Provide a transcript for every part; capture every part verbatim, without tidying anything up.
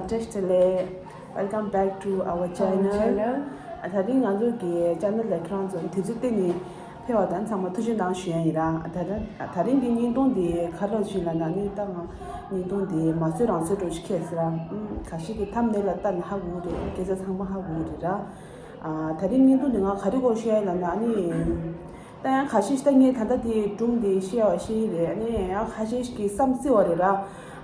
བཀྲ་ཤིས་བདེ་ལེགས། Welcome back to our channel. ད་རིང་ང་ཚོ་གི་ཅེ་ནལ་ལ་ཁྱེད་རང་ཚོ་དུས་ཚོད་བཏོན་ནས་ཕེབས་པ་དང་ཚང་མ་ཐུགས་རྗེ་གནང་ཞུ་ཡ་ཡིན་ར། ད་ད་རིང་གི་བརྙན་ཐུང་འདི་ག་རེ་ཞིག་ལབ་ན་ནི་ད་ང་བརྙན་ཐུང་འདི་མ་བཟོས་རང་བཟོས་འགྲོ་ཞིག་ཁེལ་སོང་ར། ཨུམ། ག་ཞིག་གི་ཐམ་ནེལ་ལ་ལྟ་ནས་ཧ་གོ་གི་རེད། སྐད་ཆ་ཚང་མ་ཧ་གོ་གི་རེད་ར། ཨ། ད་རིང་བརྙན་ཐུང་འདི་ང་ག་རེ་སྐོར་བཤད་ཡ་ལབ་ན་ནི། ད་ཡང་ཁ་ཤས་ཤིག་ད་ངས་ད་ལྟ་དེ་སྒྲུང་དེ་བཤད་པ་ཤེས་ཀྱི་རེད། ཨ་ནི་ཡང་ཁ་ཤས་ཤིག་གིས་བསམ་སྲིད་པ་རེད་ར།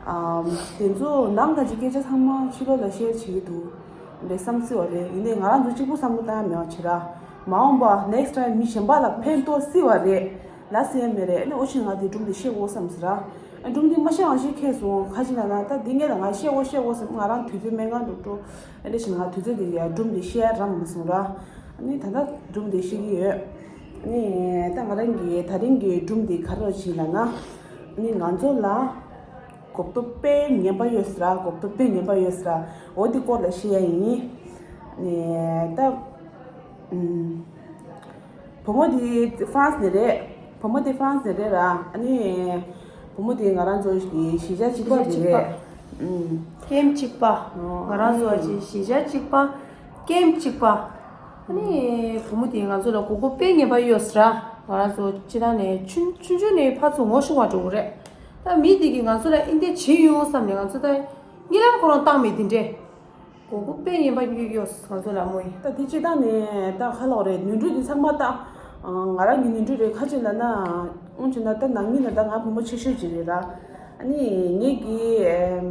ཨམ། དེ་ཚོ་ནང་ཁ་ཅིག་སྐད་ཆ་ཚང་མ་ཕྱི་ལོགས་ལ་ཤེར་བྱེད་ཀྱི་འདུག་རེད་བསམ་སྲིད་པ་རེད། ཡིན་ནའི་ང་རང་ཚོ་གཅིག་པུ་བསམ་བློ་བཏང་ཡ་མེད་པ་བྱེད་ར། མ་འོངས་པ་next time མི་གཞན་པ་ལ་ཕན་ཐོགས་སྲིད་པ་རེད་ལབ་སྲིད་ཡ་མེད་རེད། ཨ་ནི་འོ་ཕྱིར་ང་དེ་སྒྲུང་དེ་བཤད་དགོས་བསམ་ཟེར་ར། ཨ། སྒྲུང་དེ་མ་བཤད་རང་བཤད་ཁེལ་སོང་། ཁ་ཅིག་ལབ་ན་ད་འདི་ངས་ལ་ང་བཤད་དགོས་བཤད་དགོས་བསམ། ང་རང་དུས་ཚོད་སྨན་ཁང་དུ་འགྲོ། ཨ་ནི་ཕྱིར་ང་དུས་ཚོད་དེ་ཡ་སྒྲུང་དེ་བཤད་རག་མ་སོང་ར། ཨ་ནི་ད་ལྟ་སྒྲུང་དེ་བཤད་ཀྱི་ཡོད། ནི་ད་ང་རང་གི་ད་རིང་གི་སྒྲུང་འདི་ག་རེ་ཞིག་ལབ་ན། ནི་ང་ཚོ་ལ་གོ་རྟོགས་དཔེ་ངན་པ་ཡོད་ཟེར་ར། གོ་རྟོགས་དཔེ་ངན་པ་ཡོད་ཟེར་ར། འོ་འདི་སྐོར་ལ་བཤད་ཡ་ཡིན། ནི་ད་ཨུམ། བུ་མོ་འདི་ཧྥ་རན་སི་ནས་རེད། བུ་མོ་འདི་ཧྥ་རན་སི་ནས་རེད་ར། ཨ་ནི་བུ་མོ་འདི་ང་རང་ཚོ་གི་གཞིས་ཆགས་གཅིག་པ་འདི་རེད། ཨུམ། ཀེམ་གཅིག་པ། ཨོ། ང་རང་ཚོ་གི་གཞིས་ཆགས་གཅིག་པ། ཀེམ་གཅིག་པ། ཨ་ནི་བུ་མོ་དེས་ང་ཚོ་ལ་མགོ་སྐོར་དཔེ་ངན་པ་གཡོགས་ཟེར་ར། ང་རང་ཚོ་སྤྱིར་བཏང་ནས་ཆུང་ཆུང་ཆུང་ནས་ཕར་ཚུར་ངོ་ཤེས་པ་འགྲོ་གི་རེད། ད་མི་དེ་གིས་ང་ཚོ་ལ་ཨེ་འདྲ་བྱེད་ཡོང་བསམ་ནས་ང་ཚོ་ད་རྨི་ལམ་ཁོ་རང་བཏང་མེད་དེ་འདྲས། མགོ་སྐོར་དཔེ་ངན་པ་གཡོགས་གཡོགས་ང་ཚོ་ལ་མོ་ཡིན། ད་དེ་སྤྱིར་བཏང་ནས་ད་ག་ལབ་དགོས་རེད། ནོར་འཁྲུལ་དེ་ཚང་མ་ད་ང་རང་གི་ནོར་འཁྲུལ་རེད། ག་ཅི་ལབ་ན། འོན་ཀྱང་ད་ད་ནང་མི་ན་ད་ང་བུ་མོ་ཆེ་ཤོས་ཅིག་རེད་ར། ཨ་ནི་ངེད་ཀྱི་ཨེམ།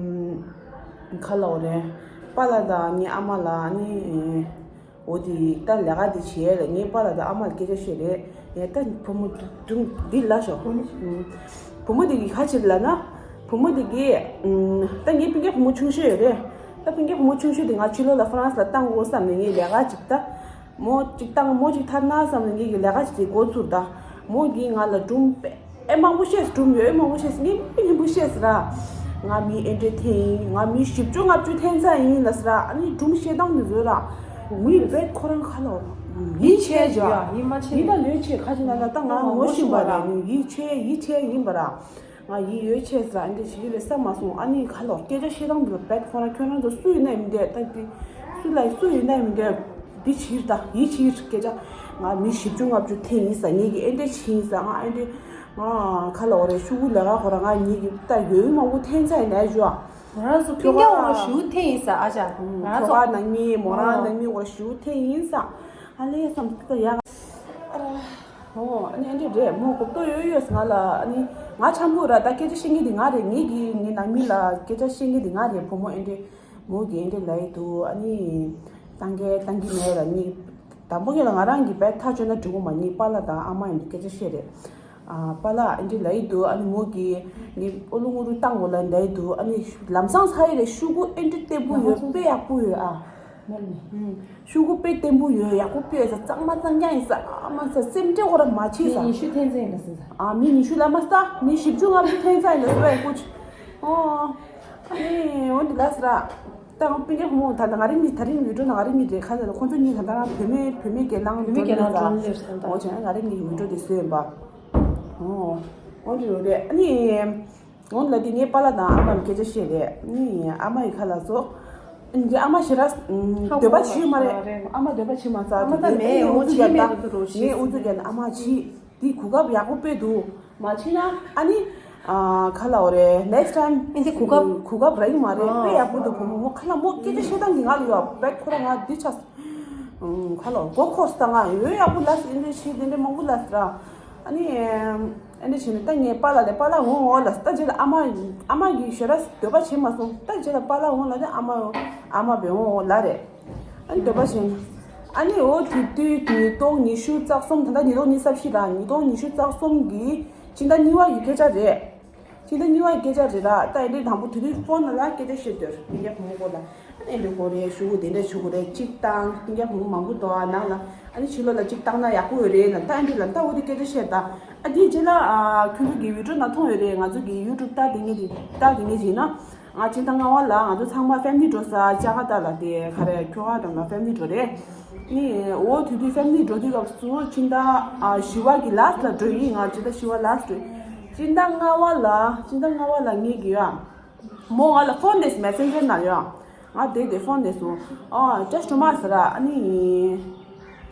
ག་ལབ་དགོས་རེད། པཱ་ལགས་དང་ངའི་ཨ་མ་ལགས། ཨ་ནི་འོ་དེ་ད་ལས་ཀ་དེ་བྱེད་ཡས་ལ་ངའི་པཱ་ལགས་དང་ཨ་མ་ལ་སྐད་ཆ་བཤད་རེད། ངས་ད་བུ་མོ་སྒྲུང་འདི་ལབ་ཤོག་བུ་མོ་འདི་གིས་ག་ཅི་ལབ་ན། བུ་མོ་འདི་གིས་ཨུམ། ད་ངའི་སྤུན་ཀྱག་བུ་མོ་ཆུང་ཤོས་ཡོད་རེད། ད་སྤུན་ཀྱག་བུ་མོ་ཆུང་ཤོས་དེ་ང་ཕྱི་ལོགས་ལ་ཧྥ་རན་སི་ལ་བཏང་དགོས་བསམ་ནས་ངས་ལས་ཀ་ཅིག་ད། མོ་ཅིག་བཏང་མོ་ཅིག་ཐར་ན་བསམ་ནས་ངེད་ཀྱི་ལས་ཀ་ཅིག་འགོ་ཚུགས་ད། མོ་གིས་ང་ལ་སྒྲུང་དཔེ་མང་པོ་བཤད། སྒྲུང་དཔེ་མང་པོ་བཤད། ངས་དཔེ་སྙན་པོ་བཤད་ཟེར་ར། ང་མི་ཨེ་འདྲས་འཐེན་ཡིན། ང་མི་བཞི་བཅུ་ལྔ་བཅུ་འཐེན་ཚར་ཡིན་ལབ་ཟེར་ར། ཨ་ནི་སྒྲུང་བཤད་སྟངས་དེ་ཚོ་ར། མི་དཔེ་ཁོ་རང་ག་ལབ་དགོས་རེད། ཡིད་ཆེས་ཡོད། ཡིད་མ་ཆེས་ཡིད་ད་ལོས་ཆེ། ག་ཅི་ལབ་ན་ད་ང་ངོ་ཤེས་པ་རེད། ཡིད་ཆེས་ཡིད་ཆེས་ཡིན་པ་ར། ང་ཡིད་ཡོད་ཆེ་ཟེར་ཨ་འདྲས་བྱེད་ཀྱི་རེད་བསམ་མ་སོང་། ཨ་ནི་ག་ལབ་སྐད་ཆ་བཤད་སྟངས་འདི་ལ་བེད་ཁོ་ན་ཁྱོད་རང་ཚོ་སུ་ཡིན་ན་མི་འདོད་ད་འདི་སུ་ལ་སུ་ཡིན་ན་མི་འདོད་འདི་བྱིར་ད་ཡིད་ཆེས་སྐད་ཆ། ང་མི་བཞི་བཅུ་ལྔ་བཅུ་འཐེན་ཡིན་ཟེར། ངེད་ཀྱི་ཨེ་འདྲས་བྱེད་ཡིན་ཟེར། ང་ཨེ་འདྲས་ང་ག་ལབ་དགོས་རེད། ཤུ་གུ་ལས་ཀ་ཁོ་རང་ང་ངེད་ཀྱི་ད་ཡོད་མང་པོ་འཐེན་ཚར་ཡིན་ནའི་ཞུ་ཨ། ང་རང་ཚོ་ཁྱོ་སྤུན་ཀྱག་འོ་ན་ཞུ་འཐེན་ཡིན་ཟེར་ཨ་ཅག་ང་ཁྱོ་རང་ཚོ་ག་ནང་མི་མོ་རང་ཨོ་ནང་མི་འོ་ཞུ་འཐེན་ཡིན་ཟེར། ཨ་ལས་བསམ་ད་ཡ། ཨོ། ཨ་ནི་ཨེ་འདྲས་རེད། མོ་གོ་རྟོགས་ཡོད་ཡོད་ང་ལ། ཨ་ནི་ང་འཆམ་པོ་ར། ད་སྐད་ཆ་བཤད་མཁན་དེ་ང་རེད། ངེད་ཀྱི་ངའི་ནང་མི་ལ་སྐད་ཆ་བཤད་མཁན་དེ་ང་རེད། བུ་མོ་ཨེ་འདྲས་མོ་གིས་ཨེ་འདྲས་ལབ་ཡི་འདུག་ཨ་ནི་བཏང་གི་བཏང་གི་མེད་ལ། ནི་དང་པོ་ངེད་ལ་ང་རང་གི་བས་ཐག་ཆོད་ན་འགྲིག་གི་མ། ངའི་པཱ་ལགས་དང་ཨ་མ་ཡིན་དུས་སྐད་ཆ་བཤད་རེད། ཨ། པཱ་ལགས་ཨེ་འདྲས་ལབ་ཡི་འདུག་ཨ་ནི་མོ་གིས་ངའི་ཨོ་ལུ་ངུ་རུ་བཏང་དགོས་ལབ་ཡི་འདུག་ཨ་ནི་ལམ་སང་ཚར་ཡི་རེད། ཤུ་གུ་ཨེ་འདྲས་བརྟན་པོ་ཡོད། དཔེ་ཡག་པོ་ཡོད་ཨ། ཤུ་གུ་དཔེ་བརྟན་པོ་ཡོད། ཡག་པོ་དཔེ་ཡོད་ས། གཙང་མ་གཙང་རྐྱང་ཡིན་ས། ཨ་མ་ས་སེམས་ཁྲལ་ཁོ་ར་མ་བྱེད་ས། མི་ཉི་ཤུ་འཐེན་ཚར་ཡིན་ལ་ཟེར་ས། ཨ། མི་ཉི་ཤུ་ལ་མ་ས། མི་བཞི་བཅུ་ལྔ་བཅུ་འཐེན་ཚར་ཡིན་ལ་ཟེར་བའི་ཀུ་ཅི། ཨོ། ཨ་ནི་འོ་འདི་ལ་ཟེར་ར། ད་ང་སྤུན་ཀྱག་བུ་མོ་ད་ལྟ་ང་རང་གཉིས་ད་རིང་བི་ཌིའོ་ནང་ང་རང་གཉིས་རེད། ཁ་ཟེར་ལ་ཁོང་ཚོ་གཉིས་ད་ལྟ་རང་བུད་མེད་བུད་མེད་སྒེར་ལངས་བུད་མེད་སྒེར་ལངས་འགྲོ་ལེ་ཟེར་ད། འོ་བྱས་ན་ང་རང་གཉིས་ཀྱི་བི་ཌིའོ་དེ་བཟོས་ཡིན་པ། ཨོ། འོ་འདི་རེད། ཨ་ནི། འོ་ལ་དེ་ངའི་པཱ་ལགས་དང་ཨ་མ་ལ་སྐད་ཆ་བཤད་རེད། ནི་ཨ་མ་ཡི་ཁ་ལ་སོ། འདི་ཨ་མ་ཞེ་དྲག་འདོད་པ་བྱེད་མ་རེད། ཨ་མ་འདོད་པ་བྱེད་མ་ས། ཨ་མ་ད་མེད། ངས་ཨུ་ཚུགས་རྒྱག་ད། ངས་ཨུ་ཚུགས་རྒྱག་ད་ཨ་མ་བྱེད། འདི་གོ་སྐབས་ཡག་པོ་དཔེ་འདུག་མ་བྱེད་ན་ཨ་ནི། ཨ། ག་ལབ་དགོས་རེད། next time ཨ་འདི་གོ་སྐབས། གོ་སྐབས་རག་གི་མ་རེད། དཔེ་ཡག་པོ་འདུག་བུ་མོ་མོ་ཁ་ལ་མོ་སྐད་ཆ་བཤད་སྟངས་འདི་ང་ལ་ཡོད་བས་ཁོ་ར་ང་འདི་ཆགས། ཁ་ལོ་མགོ་འཁོར་ས། ང་ཡོད་ཡག་པོ་ལབ་ཨེ་འདྲས་བྱེད་དེ་འདྲས་མང་པོ་ལབ་ར། ཨ་ནི་ཨེ་འདྲས་བྱས་ནས་ད་ངས་པཱ་ལགས་ལ་པཱ་ལགས་འོང་འོང་ལབ། ད་རྗེས་ལ་ཨ་མ་ཨ་མ་གིས་ཞེ་དྲག་འདོད་པ་བྱེད་མ་སོང་། ད་རྗེས་ལ་པཱ་ལགས་འོང་ལབ་ནས་ཨ་མ་ཨ་མ་བས་འོང་འོང་ལབ་རེད། ཨ་ནི་འདོད་པ་བྱེད་ནས་ཨ་ནི་འོ་དེ་དུས་ཉིས་སྟོང་ཉི་ཤུ་རྩ་གསུམ། ད་ལྟ་ཉིས་སྟོང་ཉི་ཤུ་རྩ་བཞི་ར། ཉིས་སྟོང་ཉི་ཤུ་རྩ་གསུམ་གི་སྤྱི་ཟླ་གཉིས་པ་གི་སྐད་ཆ་རེད། སྤྱི་ཟླ་གཉིས་པ་གི་སྐད་ཆ་རེད་ར། ད་ཨེ་འདྲས་དང་པོ་དེ་དུས་ཕོན་ནང་ལ་སྐད་ཆ་བཤད་དུས་སྤུན་ཀྱག་བུ་མོ་སྐོར་ལ་ཨ་ནི་ཨེ་འདྲས་སྐོར་རེད། ཤུ་གུ་དེ་འདྲས་ཤུ་གུ་རེད། གཅིག་བཏང་། སྤུན་ཀྱག་བུ་མོ་མང་པོ་འདུག་ཨ་ནང་ལ། ཨ་ནི་ཕྱི་ལོགས་ལ་གཅིག་བཏང་ན་ཡག་པོ་ཡོད་རེད་ལ། ད་ཨེ་འདྲས་ལ་ད་འོ་དེ་སྐད་ཆ་བཤད་ད། ཨ་དེའི་རྗེས་ལ་ཨ་ཁྱོད་ཚོ་གི་བི་ཌིའོ་ནང་མཐོང་ཡོད་རེད། ང་ཚོ་གི་ཡུ་ཊུབ་ལྟ་དེ་ངེས་དེ་ལྟ་དེ་ངེས་བྱས་ན། ང་སྤྱི་ཟླ་ལྔ་པ་ལ་ང་ཚོ་ཚང་མ་ཕེ་མི་ལི་འགྲོ་ས་ལྕགས་ཁ་ད་ལ་དེ་ག་རེ་ཁྱོ་ག་དང་ལ་ཕེ་མི་ལི་འགྲོ་རེད། ནི་འོ་དུས་དུས་ཕེ་མི་ལི་འགྲོ་དུས་སྐབས་སུ་སྤྱི་ཟླ་ཨ་བཞི་པ་གི་ལ་སི་ཊི་ལ་འགྲོ་ཡིན། ང་སྤྱི་ཟླ་བཞི་པ་ལ་སི་ཊི་འགྲོ་ཡིན། སྤྱི་ཟླ་ལྔ་པ་ལ་སྤྱི་ཟླ་ལྔ་པ་ལ་ངེད་ཀྱི་ཡ་མོ་ང་ལ་ཕོན་ནས་མེ་སེན་ཇར་ནང་ཡ་ ང་དེ་དེ་ཕོན་ནས་སོང་། ཨ་ཅེ་སི་ཊི་མ་ཟེར་ར། ཨ་ནི་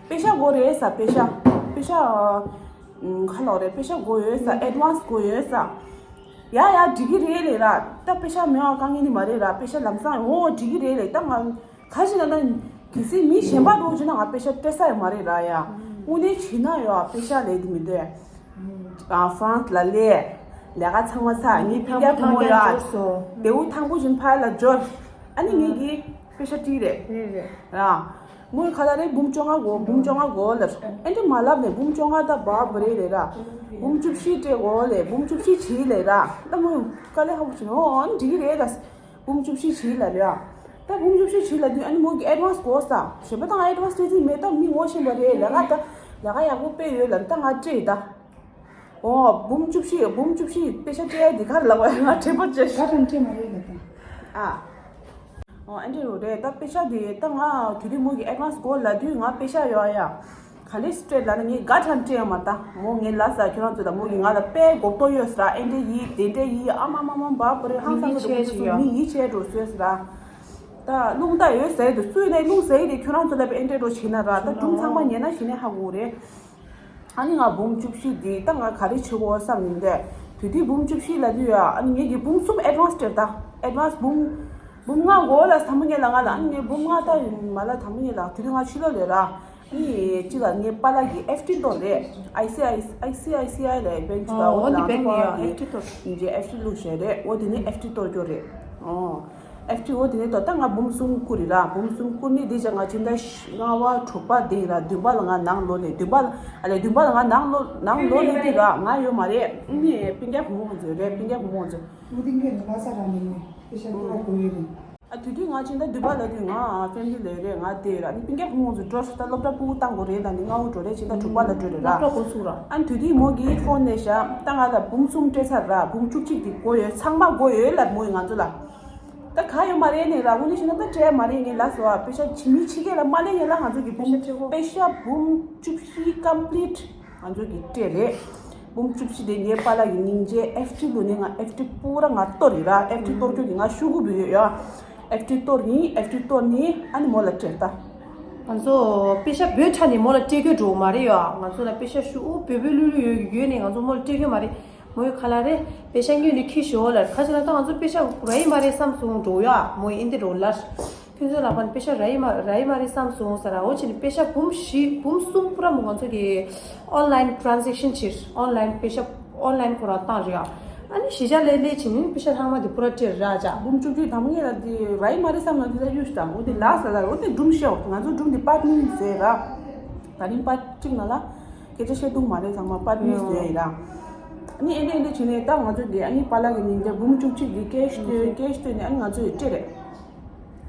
པེ་ཤ་དགོས་རེད་ས། པེ་ཤ། པེ་ཤ། ཨ་ཁ་ལོ་རེད། པེ་ཤ་དགོས་ཡོད་ས། ཨེ་ཌི་ཝན་སི་དགོས་ཡོད་ས། ཡ་ཡ་འགྲིག་གི་རེད་ལས་ར། ད་པེ་ཤ་མེད་པ་དཀའ་ངལ་ནི་མ་རེད་ར། པེ་ཤ་ལམ་སང་འོ་འགྲིག་གི་རེད་ལས། ད་ང་ག་ཞིག་ན་ད་གལ་སྲིད་མི་གཞན་པ་འགྲོ་བྱུང་ན་ང་པེ་ཤ་སྤྲད་ས་ཡོད་མ་རེད་ར་ཡ། དངོས་གནས་བྱས་ན་ཡ་པེ་ཤ་ལས་དེ་མི་འདོད། ཨ་ཧྥ་རན་སི་ལ་ལས། ལས་ཀ་ཚང་མ་ཚར། ངའི་སྤུན་ཀྱག་བུ་མོ་ཡ། ཐང་པོ་ཐང་པོ་ཡ་འབྱོར་སོང་། དེའུ་ཐང་པོ་བཞིན་ཕར་ལ་འབྱོར། ཨ་ནི་ངེད་ཀྱིས་པེ་ཤ་སྤྲད་རེད། རེད་རེད། ར། མོས་ག་ལབ་རེད། འབུམ་བཅོ་ལྔ་དགོས། འབུམ་བཅོ་ལྔ་དགོས་ལབ། ཨེ་འདྲ་མ་ལབ་ནས་འབུམ་བཅོ་ལྔ་ད་བབ་རེད་ལས་ར། འབུམ་བཅུ་བཞི་སྤྲད་དགོས་ལས། འབུམ་བཅུ་བཞི་བྱིས་ལས་ར། ད་མོས་དཀའ་ལས་ཁག་པོ་བྱུང་། ཨོ་ཨ་ནི་འགྲིག་གི་རེད་ད། འབུམ་བཅུ་བཞི་བྱིས་ལབ་ཡ། ད་འབུམ་བཅུ་བཞི་བྱིས་ལབ་དུས་ཨ་ནི་མོ་གི་ཨེ་ཌི་ཝན་སི་དགོས་ས། གཞན་པ་དང་ཨེ་ཌི་ཝན་སི་སྤྲད་རྩིས་མེད། ད་མི་ངོ་ཤེས་པ་རེད། ལས་ཀ་ད་ལས་ཀ་ཡག་པོ་སྤེལ་ཡོད་ལབ། ད་ང་སྤྲད་ད། ཨོ་འབུམ་བཅུ་བཞི། འབུམ་བཅུ་བཞི་པེ་ཤ་སྤྲད་ཡ་འདི་ག་རེ་ལབ་པ། ང་དྲན་པ་བརྗེད་ཤག་ག་ཐམ་སྤྲད་མ་རེད་ལབ་ད། ཨ། ཨོ་ཨེ་འདྲ་རུ་རེད། ད་པེ་ཤ་དེ་ད་ང་དེ་དུས་མོ་གི་ཨེ་ཌི་ཝན་སི་དགོས་ལབ་དུས་ང་པེ་ཤ་ཡོད་ཡ། ག་ལེ་སྤྲད་ལབ་ན་ངས་ག་ཐམ་སྤྲད་ཡ་མ་ད། མོ་ངས་ལབ་ས་ཁྱོད་རང་ཚོ་ད་མོ་གི་ང་ལ་དཔེ་གོ་རྟོགས་ཡོད་ས་ར། ཨེ་འདྲ་ཡིན་དེ་འདྲ་ཡིན། ཨ་མ་མ་མ་འབའ་པོ་རེད། ཧང་སང་གི་འདུག་མི་ཡིད་ཆེས་ཡོད་ས་ར། ད་རླུང་རྟ་ཡོད་ཟེར་དུ་སུས་ནས་རླུང་ཟེར་དེ་ཁྱོད་རང་ཚོ་ལ་ཨེ་འདྲ་རོ་བྱེད་ན་ར། ད་སྒྲུང་ཚང་མ་ཉན་ན་ཞི་ནས་ཧ་གོ་རེད། ཨ་ནི་ང་འབུམ་བཅུ་བཞི་འདི་ད་ང་ག་རེ་བྱེད་དགོས་བསམ་ཡིན་ཏེ། དུས་དུས་འབུམ་བཅུ་བཞི་ལབ་དུས་ཡ། ཨ་ནི་ངེད་ཀྱིས་འབུམ་གསུམ་ཨེ་ཌི་ཝན་སི་སྤྲད་ད། ཨེ་ཌི་ཝན་སི་འབུམ་འབུམ་ལྔ་དགོས་ལ་དང་པོ་ཉིད་ལ་ང་ལ། ཨ་ནི་ངས་འབུམ་ལྔ་ད་མ་ལ་དང་པོ་ཉིད་ལ་དུས་དུས་ང་ཕྱི་ལོགས་ལས་ར། ཨ་ནི་གཅིག་ལ་ངའི་པཱ་ལགས་ཀྱི་ཨེཕ་ཊི་སྟོར་རེད། ཨའི་སི་ཨའི་ཨའི་སི་ཨའི་སི་ཨའི་ལས་བེང་ཅིག་ལ། ཨོ་འོ་འདི་ད་བེང་པཱ་ལགས་ཀྱི་ཨེཕ་ཊི་སྟོར། ངའི་ཨེཕ་ཊི་བླུགས་བཞག་རེད། འོ་དེ་ནི་ཨེཕ་ཊི་སྟོར་རྒྱུ་རེད། ཨོ། ཨེཕ་ཊི་འོ་དེ་ནས་ད་ལྟ་ང་འབུམ་གསུམ་བསྐུར་རེད་ར། འབུམ་གསུམ་བསྐུར་ནས་དེ་བྱས་ང་ཕྱི་ཟླ་ལྔ་པ་དྲུག་པ་དེ་ར། བདུན་པ་ལ་ང་ནང་ལོགས་ལས། བདུན་པ་ལ་ཨ་ལས་བདུན་པ་ལ་ང་ནང་ལོགས་ནང་ལོགས་ལས་དེ་ར། ང་ཡོད་མ་རེད། ཨ་ནི་སྤུན་ཀྱག་བུ་མོ་ཚོ་རེད། སྤུན་ཀྱག་བུ་མོ་ཚོ། མུ་ཏིག་གི་ལ་ས་ར་ནས་ནས་པེ་ཤ་ཀུ་ར་གོ་ཡོད་རེད། ཨ་དུས་དུས་ང་ཕྱི་ཟླ་བདུན་པ་ལ་དུས་ང་ཕེ་མི་ལི་ལས་རེད། ང་དེ་ར། ཨ་ནི་སྤུན་ཀྱག་བུ་མོ་ཚོ་འགྲོ་ཤག་ད་སློབ་གྲྭ་ཕྲུ་གུ་བཏང་དགོས་རེད་ལ། ནི་ལྔ་པ་འགྲོ་རེད། ཕྱི་ཟླ་དྲུག་པ་ལ་འགྲོ་རེད་ར། སློབ་གྲྭ་འགོ་ཚུགས་ར། ཨ་ནི་དུས་དུས་མོ་གིས་ཕོན་ནས་བཞག་ད་ང་ལ་འབུམ་གསུམ་སྤྲད་ཚར་ར། འབུམ་བཅུ་གཅིག་དེ་དགོས་ཡོད། ཚང་མ་དགོས་ཡོད་ལབ་མོ་ཡིས་ང་ཚོ་ལ། ད་ག་ཡོད་མ་རེད་ནས་ར། དངོས་གནས་བཤད་ན་ད་སྤྲད་མ་རེད། ངས་ལབ་སོང་ཨ། པེ་ཤ་ཕྱི་མི་ཕྱི་རྒྱལ་ལ་མ་ལེན་ཡིན་ལ། ང་ཚོ་གི་འབུམ་པེ་ཤ་འབུམ་བཅུ་བཞི་ཀམ་པི་ལིཊ་ང་ཚོ་གི་སྤྲད་རེད། འབུམ་བཅུ་བཞི་དེ་ངའི་པཱ་ལགས་ཀྱི་སྙིང་རྗེ། ཨེཕ་ཊི་བླུགས་ནས་ང་ཨེཕ་ཊི་པུ་ར་ང་གཏོར་ཡིན་ར། ཨེཕ་ཊི་གཏོར་རྒྱུ་གི་ང་ཤོག་གུ་བུད་ཡོད་ཡ། ཨེཕ་ཊི་གཏོར་ཡིན། ཨེཕ་ཊི་གཏོར་ནས་ཨ་ནི་མོ་ལ་སྤྲད་ད། ང་ཚོ་པེ་ཤ་འབོལ་ཁྲ་ནས་མོ་ལ་སྤྲད་རྒྱུ་འགྲོ་མ་རེད་ཡ། ང་ཚོ་ལ་པེ་ཤ་ཤོག་གུ་འབོལ་འབོལ་ལུས་ལུས་ཡོད་ཡོད་ནས་ང་ཚོ་མོ་ལ་སྤྲད་རྒྱུ་མ་རེད། མོ་ཡོད་ཁ་ལ་རེད། པེ་ཤ་དངོས་ནས་ཁྱི་ཞོ་ལ་ཁ་ཆེ་ན་ད་ང་ཚོ་པེ་ཤ་ར་ཡི་མ་རེད་བསམ་སོང་འགྲོ་ཡ། མོ་ཡིན་འདི་རོ་ལར། ཁྱོད་ཚོ་ལ་ཕན་པེ་ཤ་ར་ཡི་མ་ར་ཡི་མ་རེད་བསམ་སོང་ཟེར་ར། འོ་ཅི་ནི་པེ་ཤ་འབུམ་བཞི་འབུམ་གསུམ་པུ་ར་མོ་ང་ཚོ་གི་ཨོན་ལའིན་ཊ་རན་ཟེག་ཤན་བྱེད། ཨོན་ལའིན་པེ་ཤ་ཨོན་ལའིན་ཁོ་རང་བཏང་རེད་ཡ། ཨ་ནི་གཞིས་ཆགས་ལས་ལས་བྱེད་ནི་པེ་ཤ་ལྷག་མ་དེ་པུ་ར་སྤྲད་ར་ཅག་འབུམ་བཅུ་བཅུ་དང་པོ་ངེད་ལ་དེ་ར་ཡི་མ་རེད་བསམ་ན་དེ་ལ་གཡུག་ཞིག་དང་འོ་དེ་ལ་ཟ་ལ་འོ་དེ་སྒྲུང་བཤད། འོ་ང་ཚོ་སྒྲུང་དེ་པར་ཊི་གཉིས་བཟོས་ར། ད་རིང་པར་ཊི་གཅིག་ནང་ལ། སྐད་ཆ་བཤད་ཐུབ་མ་རེད། ཚང་མ་པར་ཊི་གཉིས་བཟོས་ཡིན་ར། ཨ་ནི་ཨེ་འདྲ་ཨེ་འདྲ་བྱས་ནས་ད་ང་ཚོ་འདི་ཨ་ནི་པཱ་ལགས་ཀྱི་ཉིན་རྒྱབ་འབུམ་བཅུ་གཅིག་གི་ཀེཤ་སྟོན་ཀེཤ་སྟོན་ནས་ཨ་ནི་ང་ཚོ་ཡི་སྤྲད་རེད།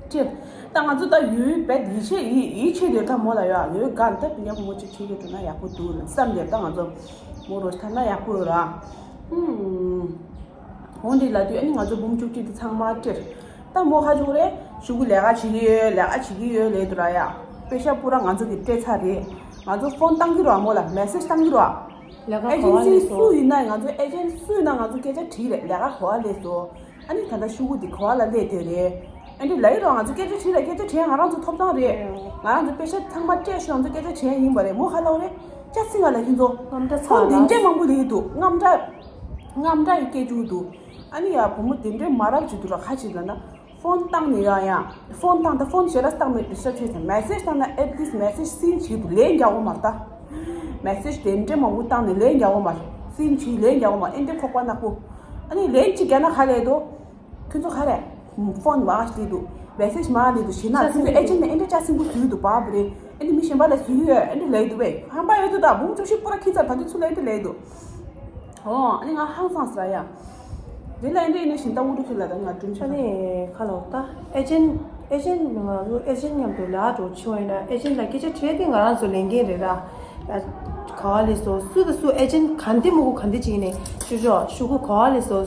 སྤྲད། ད་ང་ཚོ་ད་ཡོད་བེད་ཡིད་ཆེས་ཡིད་ཡིད་ཆེས་དེ་ད་མོ་ལ་ཡོད་ཡོད་ག་ད་སྤུན་ཀྱག་བུ་མོ་གཅིག་ཁྱེད་ཀྱི་འགྲོ་ན་ཡག་པོ་འདུག་ལ་བསམ་དེ་ད་ང་ཚོ་མོ་རོ་ཐ་ན་ཡག་པོ་ཡོད་ར། ཧུམ། འོ་འདི་ལ་དུས་ཨ་ནི་ང་ཚོ་འབུམ་བཅུ་གཅིག་དེ་ཚང་མ་སྤྲད། ད་མོ་ཧ་ཅུང་རེད། ཤུ་གུ་ལས་ཀ་བྱེད་ཀྱི་ཡོད་ལས་ཀ་བྱེད་ཀྱི་ཡོད་ལས་དུ་ར་ཡ། པེ་ཤ་པུ་ར་ང་ཚོ་གི་སྤྲད་ཚར་རེད། ང་ཚོ་ཕོན་བཏང་གི་རོགས་མོ་ལ་མེ་སེཇ་བཏང་གི་རོགས། ལས་ཀ་ཨེ་ཇེན་སི་ག་བ་ལས་སོ། སུ་ཡིན་ན་ང་ཚོ་ཨེ་ཇེན་སུ་ཡིན་ན་ང་ཚོ་སྐད་ཆ་དྲིས་རེད། ལས་ཀ་ག་བ་ལས་སོ། ཨ་ནི་ད་ལྟ་ཤུ་གུ་དེ་ག་བ་ལ་སླེབས་དེ་རེད། ཨ་ནི་ལ་ཡི་རོགས་ང་ཚོ་སྐད་ཆ་དྲིས་རེད། སྐད་ཆ་དྲིས་ང་རང་ཚོ་ཐོབ་ཐང་རེད། ང་རང་ཚོ་པེ་ཤ་ཚང་མ་སྤྲད་ཤོག་ང་ཚོ་སྐད་ཆ་དྲིས་ཡིན་པ་རེད། མོ་ཧ་ལོ་རེད། ཅ་སི་ང་ལ་ཡིན་ཚོ། རྔམ་སྒྲ་ཚ་ཁོང་དེ་ལ་འདྲས་མང་པོ་ལས་འདུག་རྔམ་སྒྲ། རྔམ་སྒྲ་ཡི་སྐད་ཅིག་འདུག་ཨ་ནི་ཡ་བུ་མོ་དེ་འདྲའི་མ་རབས་ཅིག་འདུག་ར། ཁ་ཅིག་ལ་ན་ཕོན་བཏང་ནས་ཡང་ཡང་ཕོན་བཏང་ད་ཕོན་ཞེ་དྲག་བཏང་ནས་ཌི་སི་ཊབ་བྱས་ཙང་མེ་སེཇ་བཏང་ན་at least message seen བྱེད་འདུག་ལན་རྒྱག་འོ་མ་རེད་ད། མེ་སེཇ་དེ་འདྲའི་མང་པོ་བཏང་ནས་ལན་རྒྱག་འོ་མ་རེད། སིན་བྱེད་ལན་རྒྱག་འོ་མ་ཨེ་འདྲའི་ཁོག་པ་ནག་པོ། ཨ་ནི་ལན་གཅིག་རྒྱག་ན་ག་ལས་འདུག་ཁྱོད་ཚོ་ག་རེ། ཕོན་མང་ཞིག་ལས་འདུག་མེ་སེཇ་མང་ལས་འདུག་ཞེ་ན་ཁྱོད་ཚོ་ཨེ་ཇེན་ནས་ཨེ་འདྲའི་ཅ་སིན་པོ་བཟོས་འདུག་བ་བ་རེད། ཨེ་འདྲའི་མི་གཞན་པ་ལ་བཟོས་ཡོད་ཨེ་འདྲའི་ལས་འདུག་བས་ཧམ་པ་ཡོད་འདུག་ད་འབུམ་བཅུ་བཞི་པུ་ར་ཁྱི་ཚར་ད་དུས་ཚོད་ལ་ཨེ་འདྲའི་ལས་འདུག་ཨོ་ཨ་ནི་ང་ཧང་སངས་ཟེར་ཡ། དེ་ལ་ཨེ་འདྲའི་ཨེ་འདྲའི་བཞིན་ད་འུ་ཐུག་ཁྱི་ལ་ད་ང་སྒྲུང་ཆ་ཨ་ནི་ཁ་ལོ་ད་ཨེ་ཇེན་ཨེ་ཇེན་ང་ཚོ་ཨེ་ཇེན་མཉམ་དུ་ལ་འགྲོ་ཆེ་བ་ཡིན་ན་ཨེ་ཇེན་ལ་སྐད་ཆ་དྲིས་ཏེ་ང་རང་ཚོ་ལས་འགན་རེད་ར། ག་བ་ལས་སོ་སུ་དང་སུ་ཨེ་ཇེན་ག་འདི་མུ་གུ་ག་འདི་བྱེད་ནས་ཅོ་ཅོ་ཤུ་གུ་ག་བ་ལས་སོ།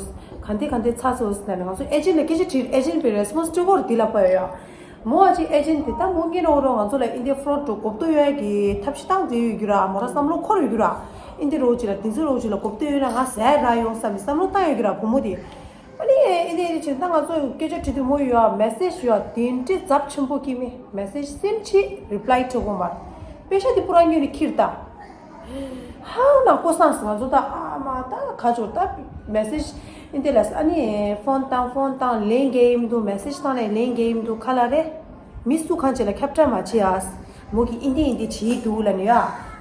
ག་འདི་ག་འདི་ཚ་སོ་ཟེར་ནས་ང་ཚོ་ཨེ་ཇེན་ལ་སྐད་ཆ་དྲིས་ཨེ་ཇེན་པའི་རེ་སི་པོན་སི་སྤྲོད་སྐོར་འདི་ལ་པ་ཡོད་ཡ། མོ་ཨ་ཅིག་ཨེ་ཇེན་དེ་ད་མོ་ངེད་རོགས་རོགས་ང་ཚོ་ལ་ཨིན་ཌི་ཡ་ཕོ་རོཌ་གོ་བསྡུར་ཡོད་ཀྱི་ཐབས་ཤེས་བཏང་བསྡད་ཡོད་རྒྱུ་ར་མོ་ར་བསམ་བློ་འཁོར་ཡོད་རྒྱུ་ར། ཨིན་ཌི་ཡ་རོགས་ཅིག་ལ་དེ་ཚོ་རོགས་ཅིག་ལ་གོ་བསྡུར་ཡོད་ན་ང་ཟས་རག་ཡོང་བསམ་ནས་བསམ་བློ་བཏང་ཡོད་རྒྱུ་ར་བུ་མོ་དེ། ཨ་ནི་ ཨེ་ཨེ་ནས་ཅིག་ད་ང་ཚོ་སྐད་ཆ་དྲི་དུས་མོ་ཡོད་ཨ། མེ་སེ་ཇི་ཡོད་ཨ། དེ་འདྲའི་ཚབས་ཆེན་པོ་སྐྱེ་མི་མེ་སེ་ཇི་སེན་ཌི་བྱེད་རི་པ་ལའི་སྤྲོད་དགོས་མ། པེ་ཤ་དེ་པུ་ར་ཉོས་ནས་ཁྱེར་ད། ཧང་ན་ཀོ་སངས་ང་ཚོ་ད་ཨ་མ་ད་ཁ་ཆོར་ད་མེ་སེ་ཇི་ཨིན་དེ་ལ་ཨ་ནི་ཕོན་བཏང་ཕོན་བཏང་ལན་རྒྱག་ཡིན་འདུག་མེ་སེ་ཇི་བཏང་ནས་ལན་རྒྱག་ཡིན་འདུག་ཁ་ལ་རེ། མི་སུ་གང་ཅིག་ལ་ཁྱབ་བསྒྲགས་མ་བྱེད་ཨ། མོ་གི་ཨིན་དེ་ཨིན་དེ་བྱེད་འདུག་ལ་ནི་ཡ།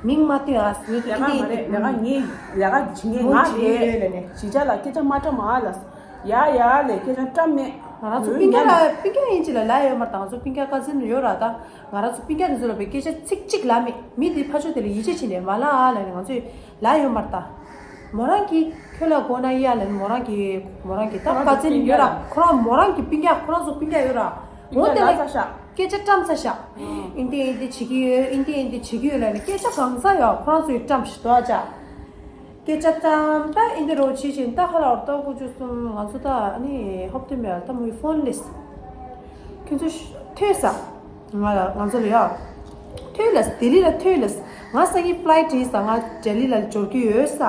མིང་མ་བཏོན་ཨ། ངེད་ཀྱི་ལས་ཀ་ཨིན་དེ་མ་རེད། ལས་ཀ་ངས་ལས་ཀ་གི་བྱེད་ངེས་མོ་ང་བྱེད་ཡོད་རེད་ལ་ནི། གཞིས་ཆགས་ལ་སྐད་ཆ་མ་བཀྲམ་ཨ་ལ། ཡ་ཡ་ལས་སྐད་ཆ་བཀྲམ་མེད། ང་རང་ཚོ་སྤུན་ཀྱག་ལ་སྤུན་ཀྱག་ཡིན་ཅིག་ལ་ལབ་ཡོད་མ་རེད། ད་ང་ཚོ་སྤུན་ཀྱག་ཀ་ཛིན་ཡོད་ར། ད་ང་རང་ཚོ་སྤུན་ཀྱག་དེ་ཚོ་ལ་བའི་སྐད་ཆ་ཚིག་གཅིག་ལབ་མེད། མི་དེ་ཕར་ཕྱོགས་དེ་ལ་ཡིད་ཆེས་བྱེད་ནས་མ་ལབ་ཨ་ལབ་ནས་ང་ཚོས་ལབ་ཡོད་མ་རེད། ད་མོ་རང་གིས་ཁྱོད་ལ་དགོས་ན་ཡ་ལབ་ནས་མོ་རང་གིས་མོ་རང་གིས་ད་ཁོ་རང་ཀ་ཚོ་ཛིན་ཡོད་ར། སྤུན་ཀྱག་ཁོ་རང་མོ་རང་གི་སྤུན་ཀྱག་ཁོ་རང་ཚོ་སྤུན་ཀྱག་ཡོད་ར། འོ་དེ་ལ་སྐད་ཆ་བཀྲམ་ས་ཤག་ཨིན་དེ་ཨིན་དེ་བྱེད་ཀྱི་ཡོད། ཨིན་དེ་ཨིན་དེ་བྱེད་ཀྱི་ཡོད་ལབ་ནས་སྐད་ཆ་གང་ས་ཡ་ཁོ་རང་ཚོས་བཀྲམ་ཞིག་འདུག་ཨ་ཅག་སྐད་ཆ་བཀྲམ་ད་ཨིན་དེ་རོ་བྱེད་བཞིན་ད་ཁ་ལ་འོར་ཏོ་ཀུ་ཅུ་གསུམ་ང་ཚོ་ད་ཨ་ནི་ཧོབ་ཏེ་མེད་ད་མོའི་ཕོན་ལས། ཁྱོད་ཚོ་ཐོས་ས། ང་ལ་ང་ཚོ་ལ་ཡ། ཐོས་ལ་ལྡི་ལི་ལ་ཐོས་ལ། ང་སང་ཉིན་ཕ་ལའི་ཊི་ཡིན་ས། ང་ལྡི་ལི་ལ་འབྱོར་གྱི་ཡོད་ས།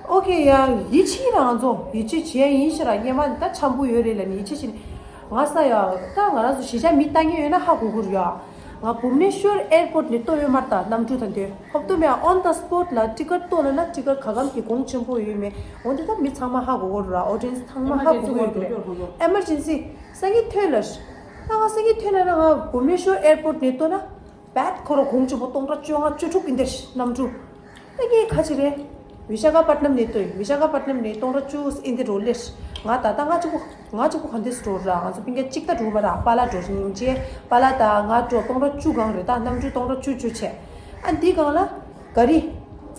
ཨོ་ཁེ་ཡ། ཡིད་ཆེས་ར་ང་ཚོ་ཡིད་ཆེས་བྱས་ཡིན་ཤི་ར། སྔན་མ་ད་འཆམ་པོ་ཡོད་རེད་ལ་ནི་ཡིད་ཆེས་བྱས་ནི། ང་ས་ཡ་ད་ང་རང་ཚོ་གཞིས་ཆགས་མི་ལྟ་མཁན་ཡོད་ན་ཧ་གོ་གི་རེད་ཡ། ང་བུབ་ནེ་ཤོར་ཨེར་པོར་ཊི་ནས་གཏོང་ཡོད་མ་རེད། ད་གནམ་གྲུ་ད་འདོད་ཧོབ་ཏོ་མེད་ཨོན་ད་སི་པོ་ཊི་ལ་ཊི་ཀེ་ཊི་གཏོང་ལ་ན་ཊི་ཀེ་ཊི་ག་གམ་གྱི་གོང་ཆེན་པོ་ཡོད་མེད། འོན་ཏེ་ད་མི་ཚང་མ་ཧ་གོ་གི་རེད་ར། ཨོ་ཌི་ཡེན་སི་ཚང་མ་ཧ་གོ་གི་ཡོད་རེད། ཨེ་མར་ཇེན་སི་སང་ཉིན་ཐོན་ལ། ད་ང་སང་ཉིན་ཐོན་ལ་ན་ང་བུབ་ནེ་ཤོར་ཨེར་པོར་ཊི་ནས་གཏོང་ན། བད་ཁོ་ར་གོང་ཆེན་པོ་སྟོང་ཕྲག་བཅོ་ལྔ་བཅུ་དྲུག་ཡིན་དེ་གནམ་གྲུ། ད་ངས་ཁ་ཆེ་རེད། བི་ཤ་ཁ་པ་ཏི་ནམ་ནས་ཏོ་ཡིན། བི་ཤ་ཁ་པ་ཏི་ནམ་ནས་སྟོང་ཕྲག་བཅུ་ཡིན་དེ་འགྲོ་ལེ། ང་ད་ལྟ་ང་གཅིག་པོ་ང་གཅིག་པོ་ག་འདྲས་འགྲོ་ར། ང་ཚོ་སྤུན་ཀྱག་གཅིག་ད་འགྲོ་མ་ར། པཱ་ལགས་འགྲོ་ཡིན་ཅེ། པཱ་ལགས་ད་ང་འགྲོ་སྟོང་ཕྲག་བཅུ་གང་རེད། ད་གནམ་གྲུ་སྟོང་ཕྲག་བཅུ་བཅུ་བྱས། ཨ་འདི་གང་ལ། ག་རི།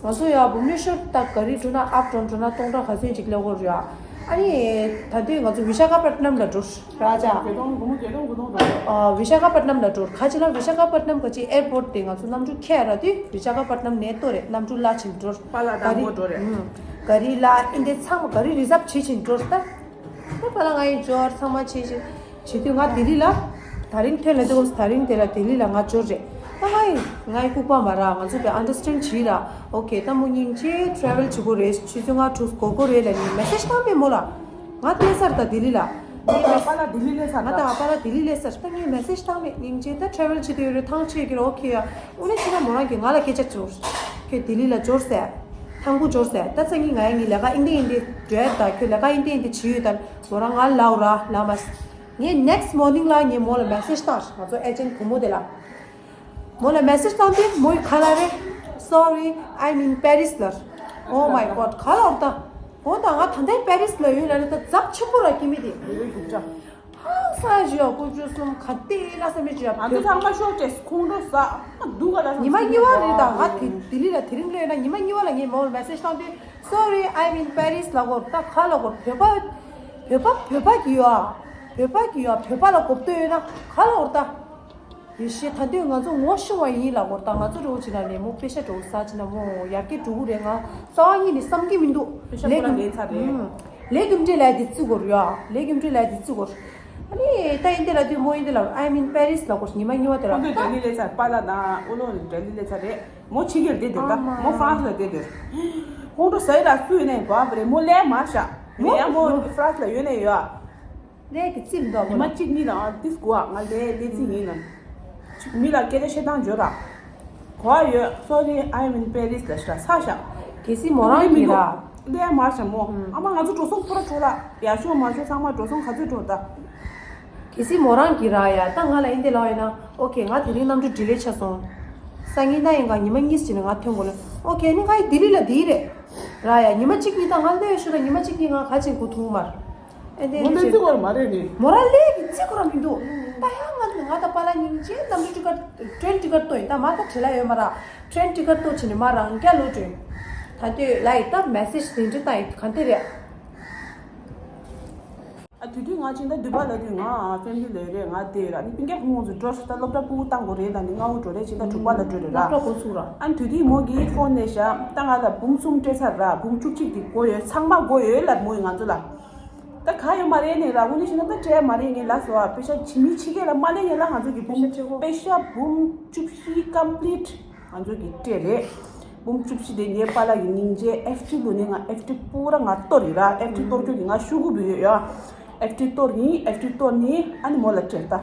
ང་ཚོ་ཡ་བུབ་ནེ་ཤོར་ད་ག་རི་འགྲོ་ན་ཨབ་ཌའོན་འགྲོ་ན་སྟོང་ཕྲག་ག་ཚོད་ཅིག་སླེབས་ཀྱི་ཡོད་རེད་ཡ། ཨ་ནི་ད་དུང་ང་ཚོ་བི་ཤ་ཁ་པ་ཏི་ནམ་ལ་འགྲོ་ར་ཅག་བི་ཤ་ཁ་པ་ཏི་ནམ་ལ་འགྲོ། ག་ཅི་ལ་བི་ཤ་ཁ་པ་ཏི་ནམ་ག་ཅི་ཨེར་པོར་ཊི་དེ་ང་ཚོ་གནམ་གྲུ་ཁྱེར་ར་དུས་བི་ཤ་ཁ་པ་ཏི་ནམ་ནས་ལྟོ་རེད། གནམ་གྲུ་ལ་ཕྱིན་འགྲོ། པཱ་ལགས་དང་མོ་འགྲོ་རེད། ག་རི་ལ་ཨིན་དེ་ཚང་མ་ག་རི་རི་ཛབ་བྱེད་ཕྱིན་འགྲོ་ད། ད་པཱ་ལགས་ང་ཡི་འབྱོར་ཚང་མ་བྱེད་ཕྱིན། བྱེད་དུས་ང་ལྡི་ལི་ལ། ད་རིང་ཐོན་ལ་འདུག་ད་རིང་དེ་ལ་ལྡི་ལི་ལ་ང་འབྱོར་རེད། ད་ང་ཡི་ང་ཡི་ལྐུགས་པ་མ་ར། ང་ཚོ་བས་ཨན་ཌར་སི་ཊེན་ཌི་བྱེད་ར། ཨོ་ཁེ་ད་མོ་སྙིང་རྗེ་ཊེ་རེ་ཝལ་བྱེད་དགོས་རེད། ཆུ་ཚོད་ལྔ་དྲུག་འགོར་གྱི་རེད་ལབ་ནས་མེ་སེ་ཇི་བཏང་མེད་མོ་ལ། ང་སླེབས་ཚར་ད་ལྡི་ལི་ལ། ངས་མེ་པཱ་ལགས་ལྡི་ལི་སླེབས་ཚར་ང་ད། ད་པཱ་ལགས་ལྡི་ལི་སླེབས་ཚར། ད་ངས་མེ་སེ་ཇི་བཏང་མེད། སྙིང་རྗེ་ད་ཊེ་རེ་ཝལ་བྱེད་དུ་ཡོད་རེད། ཐང་ཆད་ཀྱི་རེད། ཨོ་ཁེ་ཡ། དངོས་གནས་བྱས་ན་མོ་རང་གིས་ང་ལ་སྐད་ཆ་བྱོས། ཁྱོད་ལྡི་ལི་ལ་འབྱོར་ཟེར། ཐང་པོ་འབྱོར་ཟེར། ད་སང་ཉིན་ང་ཡ་ངའི་ལས་ཀ་ཨིན་དེ་ཨིན་དེ་འགྲོ་ཡ། ད་ཁྱོད་ལས་ཀ་ཨིན་དེ་ཨིན་དེ་བྱེད་ཡོད་ད། མོ་རང་ང་ལ་ལབ་ར་ལབ་མ། ངས་ནེག་སི་ཊི་མོར་ནིང་ལ་ངས་མོ་ལ་མེ་སེ་ཇི་བཏང་། ང་ཚོ་ཨེ་ཇེན་ཊི་བུ་མོ་དེ་ལ། མོ་ལ་མེ་སེ་ཇི་བཏང་དུས་མོ་ཡི་ག་ལ་རེད། Sorry, I'm in Paris ལབ། Oh my God ག་ལ་འོར་ད། འོ་ད་ང་ད་ལྟའི་པེ་རིས་ལ་ཡོད་ལབ་ནས་ད་ཚབས་ཆེན་པོ་ར་སྐྱེ་མི་དེ། ཧང་སང་ཞིག་ཡ། ཀུ་ཅོ་གསུམ་ག་དེ་ལ་ས་མི་ཅི་ཡ། ང་ཚོ་ཚང་མ་ཤོག་ཅེས་ཁོང་ཁྲོ་ཟ། སྡུག་ག་ལ་ཉི་མ་གཉིས་པ་རེད་ད། ང་དེ་ལྡི་ལི་ལ་དེ་རིང་སླེབས་ན་ཉི་མ་གཉིས་པ་ལ་ངས་མོ་ལ་མེ་སེ་ཇི་བཏང་དུས། Sorry, I'm in Paris ལབ་དགོས་རེད། ད་ག་ལབ་དགོས་རེད། བོད་པ། བོད་པ་བོད་པ་གི་ཡོད་ཨ། བོད་པ་གི་ཡོད་ཨ། བོད་པ་ལ་གོ་བསྡུར་ཡོད་ན་ག་ལབ་དགོས་རེད་ད། ཡེ་ཤེས་ད་དུང་ང་ཚོ་ངོ་ཤེས་པ་ཡིན་ལབ་དགོས་རེད་ད། ང་ཚོ་རེ་བ་བྱེད་ན་ནས་མོ་པེ་ཤ་འགྲོ་ས་བྱེད་ན་མོ་ཡར་རྒྱས་འགྲོ་གི་རེད། ང་རྩ་བ་ཉིད་ནས་བསམ་གྱི་མི་འདུག་པེ་ཤ་ལས་ཁོ་རང་ལས་ཚར་རེད། ལས་རྒྱུ་འབྲས་ལ་དེ་བརྩི་དགོས་རེད་ཡ། ལས་རྒྱུ་འབྲས་ལ་དེ་བརྩི་དགོས་རེད། ཨ་ནི་ད་ཡིན་དེ་ལ་དུས་མོ་ཡིན་དེ་ལ་I'm in Paris ལབ་དགོས་རེད། ཉི་མ་གཉིས་པ་དེ་ལ་ཁོང་ཚོས་ལྡི་ལི་ལས་ཚར། པཱ་ལགས་དང་ཨོ་ལོ་ལྡི་ལི་ལས་ཚར་རེད། མོ་ཕྱི་རྒྱལ་བསྡད་དེ་ད། མོ་ཧྥ་རན་སི་ལ་བསྡད་དེ། ཁོང་ཁྲོ་ཟ་ཡི་ར་སུ་ཡོད་ནས་བབ་རེད། མོ་ལས་མ་བཞག་མོ་ཡ་མོ་ཧྥ་རན་སི་ལ་ཡོད་ནས་ཡོད་ཨ། ལས་ཀྱི་རྩིས་མི་འདུག་ཉི་མ་གཅིག་གཉིས་ལ་ཨ་ཏིས་གོ་ཨ། ང་ལས་ལས་རྩིས་ཡིན་ལ། མི་ལ་སྐད་ཆ་བཤད་སྟངས་བརྗོད་ར། གོ་ཨ་ཡོད། Sorry, I'm in Paris ལ་ཤ་ས་ཤ། གལ་སྲིད་མོ་རང་གིས་ར། ལས་མ་ཤ་མོ། ཨ་མ་ང་ཚོ་འགྲོ་སོང་ཕོ་ར་འཕྲོ་ལ། ཡ་ཤོ་མ་ཤོ་ཚང་མ་འགྲོ་སོང་ག་ཚོད་འགྲོ་ད། གལ་སྲིད་མོ་རང་གིས་ར་ཡ་ད་ང་ལ་ཨིན་དེ་ལ་ཡིན་ན། ཨོ་ཁེ་ང་དེ་རིང་གནམ་གྲུ་ཌི་ལེ་ཆགས་སོང་། སང་ཉིན་ད་ཡིན་ག་ཉི་མ་གཉིས་ཕྱིན་ནས་ང་ཐོན་དགོས་ལ། ཨོ་ཁེ་ནི་ང་ཡི་ལྡི་ལི་ལ་དེ་རེད། ར་ཡ་ཉི་མ་གཅིག་གཉིས་ད་ང་ལོས་ཤོད་ལ་ཉི་མ་གཅིག་གཉིས་ང་ག་ཅིག་གོ་ཐུང་མར། ཨེ་དེ་མོ་ནི་ལས་ཅི་བརྩི་དགོས་མ་རེད་ནི། མོ་རང་ལས་ཀྱི་བརྩི་དགོས་ར་མི་འདུག་ད་ཡང་ང་ང་དང་པཱ་ལགས་སྙིང་རྗེ། གནམ་གྲུ་ཊི་ཀེ་ཊི་ཊེ་རེན་ཊི་ཀེ་ཊི་ཏོ་ཡིན་ད་མ་ད་བྲེལ་ལ་ཡོད་མ་ར། ཊེ་རེན་ཊི་ཀེ་ཊི་ཏོ་བྱས་ནས་མ་རང་རྒྱ་ལོ་ཊེ་རེན། ད་དུས་ལ་ཡི་ད་མེ་སེ་ཇི་དེ་འདྲ་ད་ཡི་ག་འདི་རེད། ཨ་དུས་དུས་ང་ཕྱིན་ད་འདུས་པ་ལ་དུས་ང་ཕེ་མི་ལི་ལོས་རེད། ང་དེ་ར་ནི་སྤུན་ཀྱག་ཁོང་ཚོ་འགྲོ་ད་སློབ་གྲྭ་ཕྲུ་གུ་བཏང་དགོས་རེད། ད་ནི་སྔ་བོ་འགྲོ་རེད། ཕྱིན་ད་དྲུག་པ་ལ་འགྲོ་རེད་ར། སློབ་གྲྭ་འགོ་ཚུགས་ར། ཨ་དུས་དུས་མོ་གིས་ཕོན་ནས་བཞག་ད་ང་ལ་འབུམ་གསུམ་སྤྲད་ཚར་ར། འབུམ་བཅུ་གཅིག་དེ་དགོས་ཡོད། ཚང་མ་དགོས་ཡོད་ལབ་མོ་ཡིས་ང་ཚོ་ལ། ད་ག་ཡོད་མ་རེད་ནས་ར། འུ་ནི་ཕྱིན་ད་ད་སྤྲད་མ་རེད། ངས་ལབ་སོང་ཨ། པེ་ཤ་ཕྱི་མི་ཕྱི་རྒྱལ་ལ་མ་སླེབས་ཡིན་ལ་ང་ཚོ་གི་འབུམ་པེ་ཤ་འབུམ་བཅུ་བཞི་ཀམ་པི་ལིཊ་ང་ཚོ་གི་སྤྲད་རེད། འབུམ་བཅུ་བཞི་དེ་ངའི་པཱ་ལགས་ཀྱི་སྙིང་རྗེ་ཨེཕ་ཊི་ལོ་ནས་ང་ཨེཕ་ཊི་པུ་ར་ང་གཏོར་ཡིན་ར། ཨེཕ་ཊི་གཏོར་རྒྱུ་གི་ང་ཤུ་གུ་བུ་ཡོད་ཡ། ཨེཕ་ཊི་གཏོར་ཡིན། ཨེཕ་ཊི་གཏོར་ནི་ཨ་ནི་མོ་ལ་སྤྲད་ད།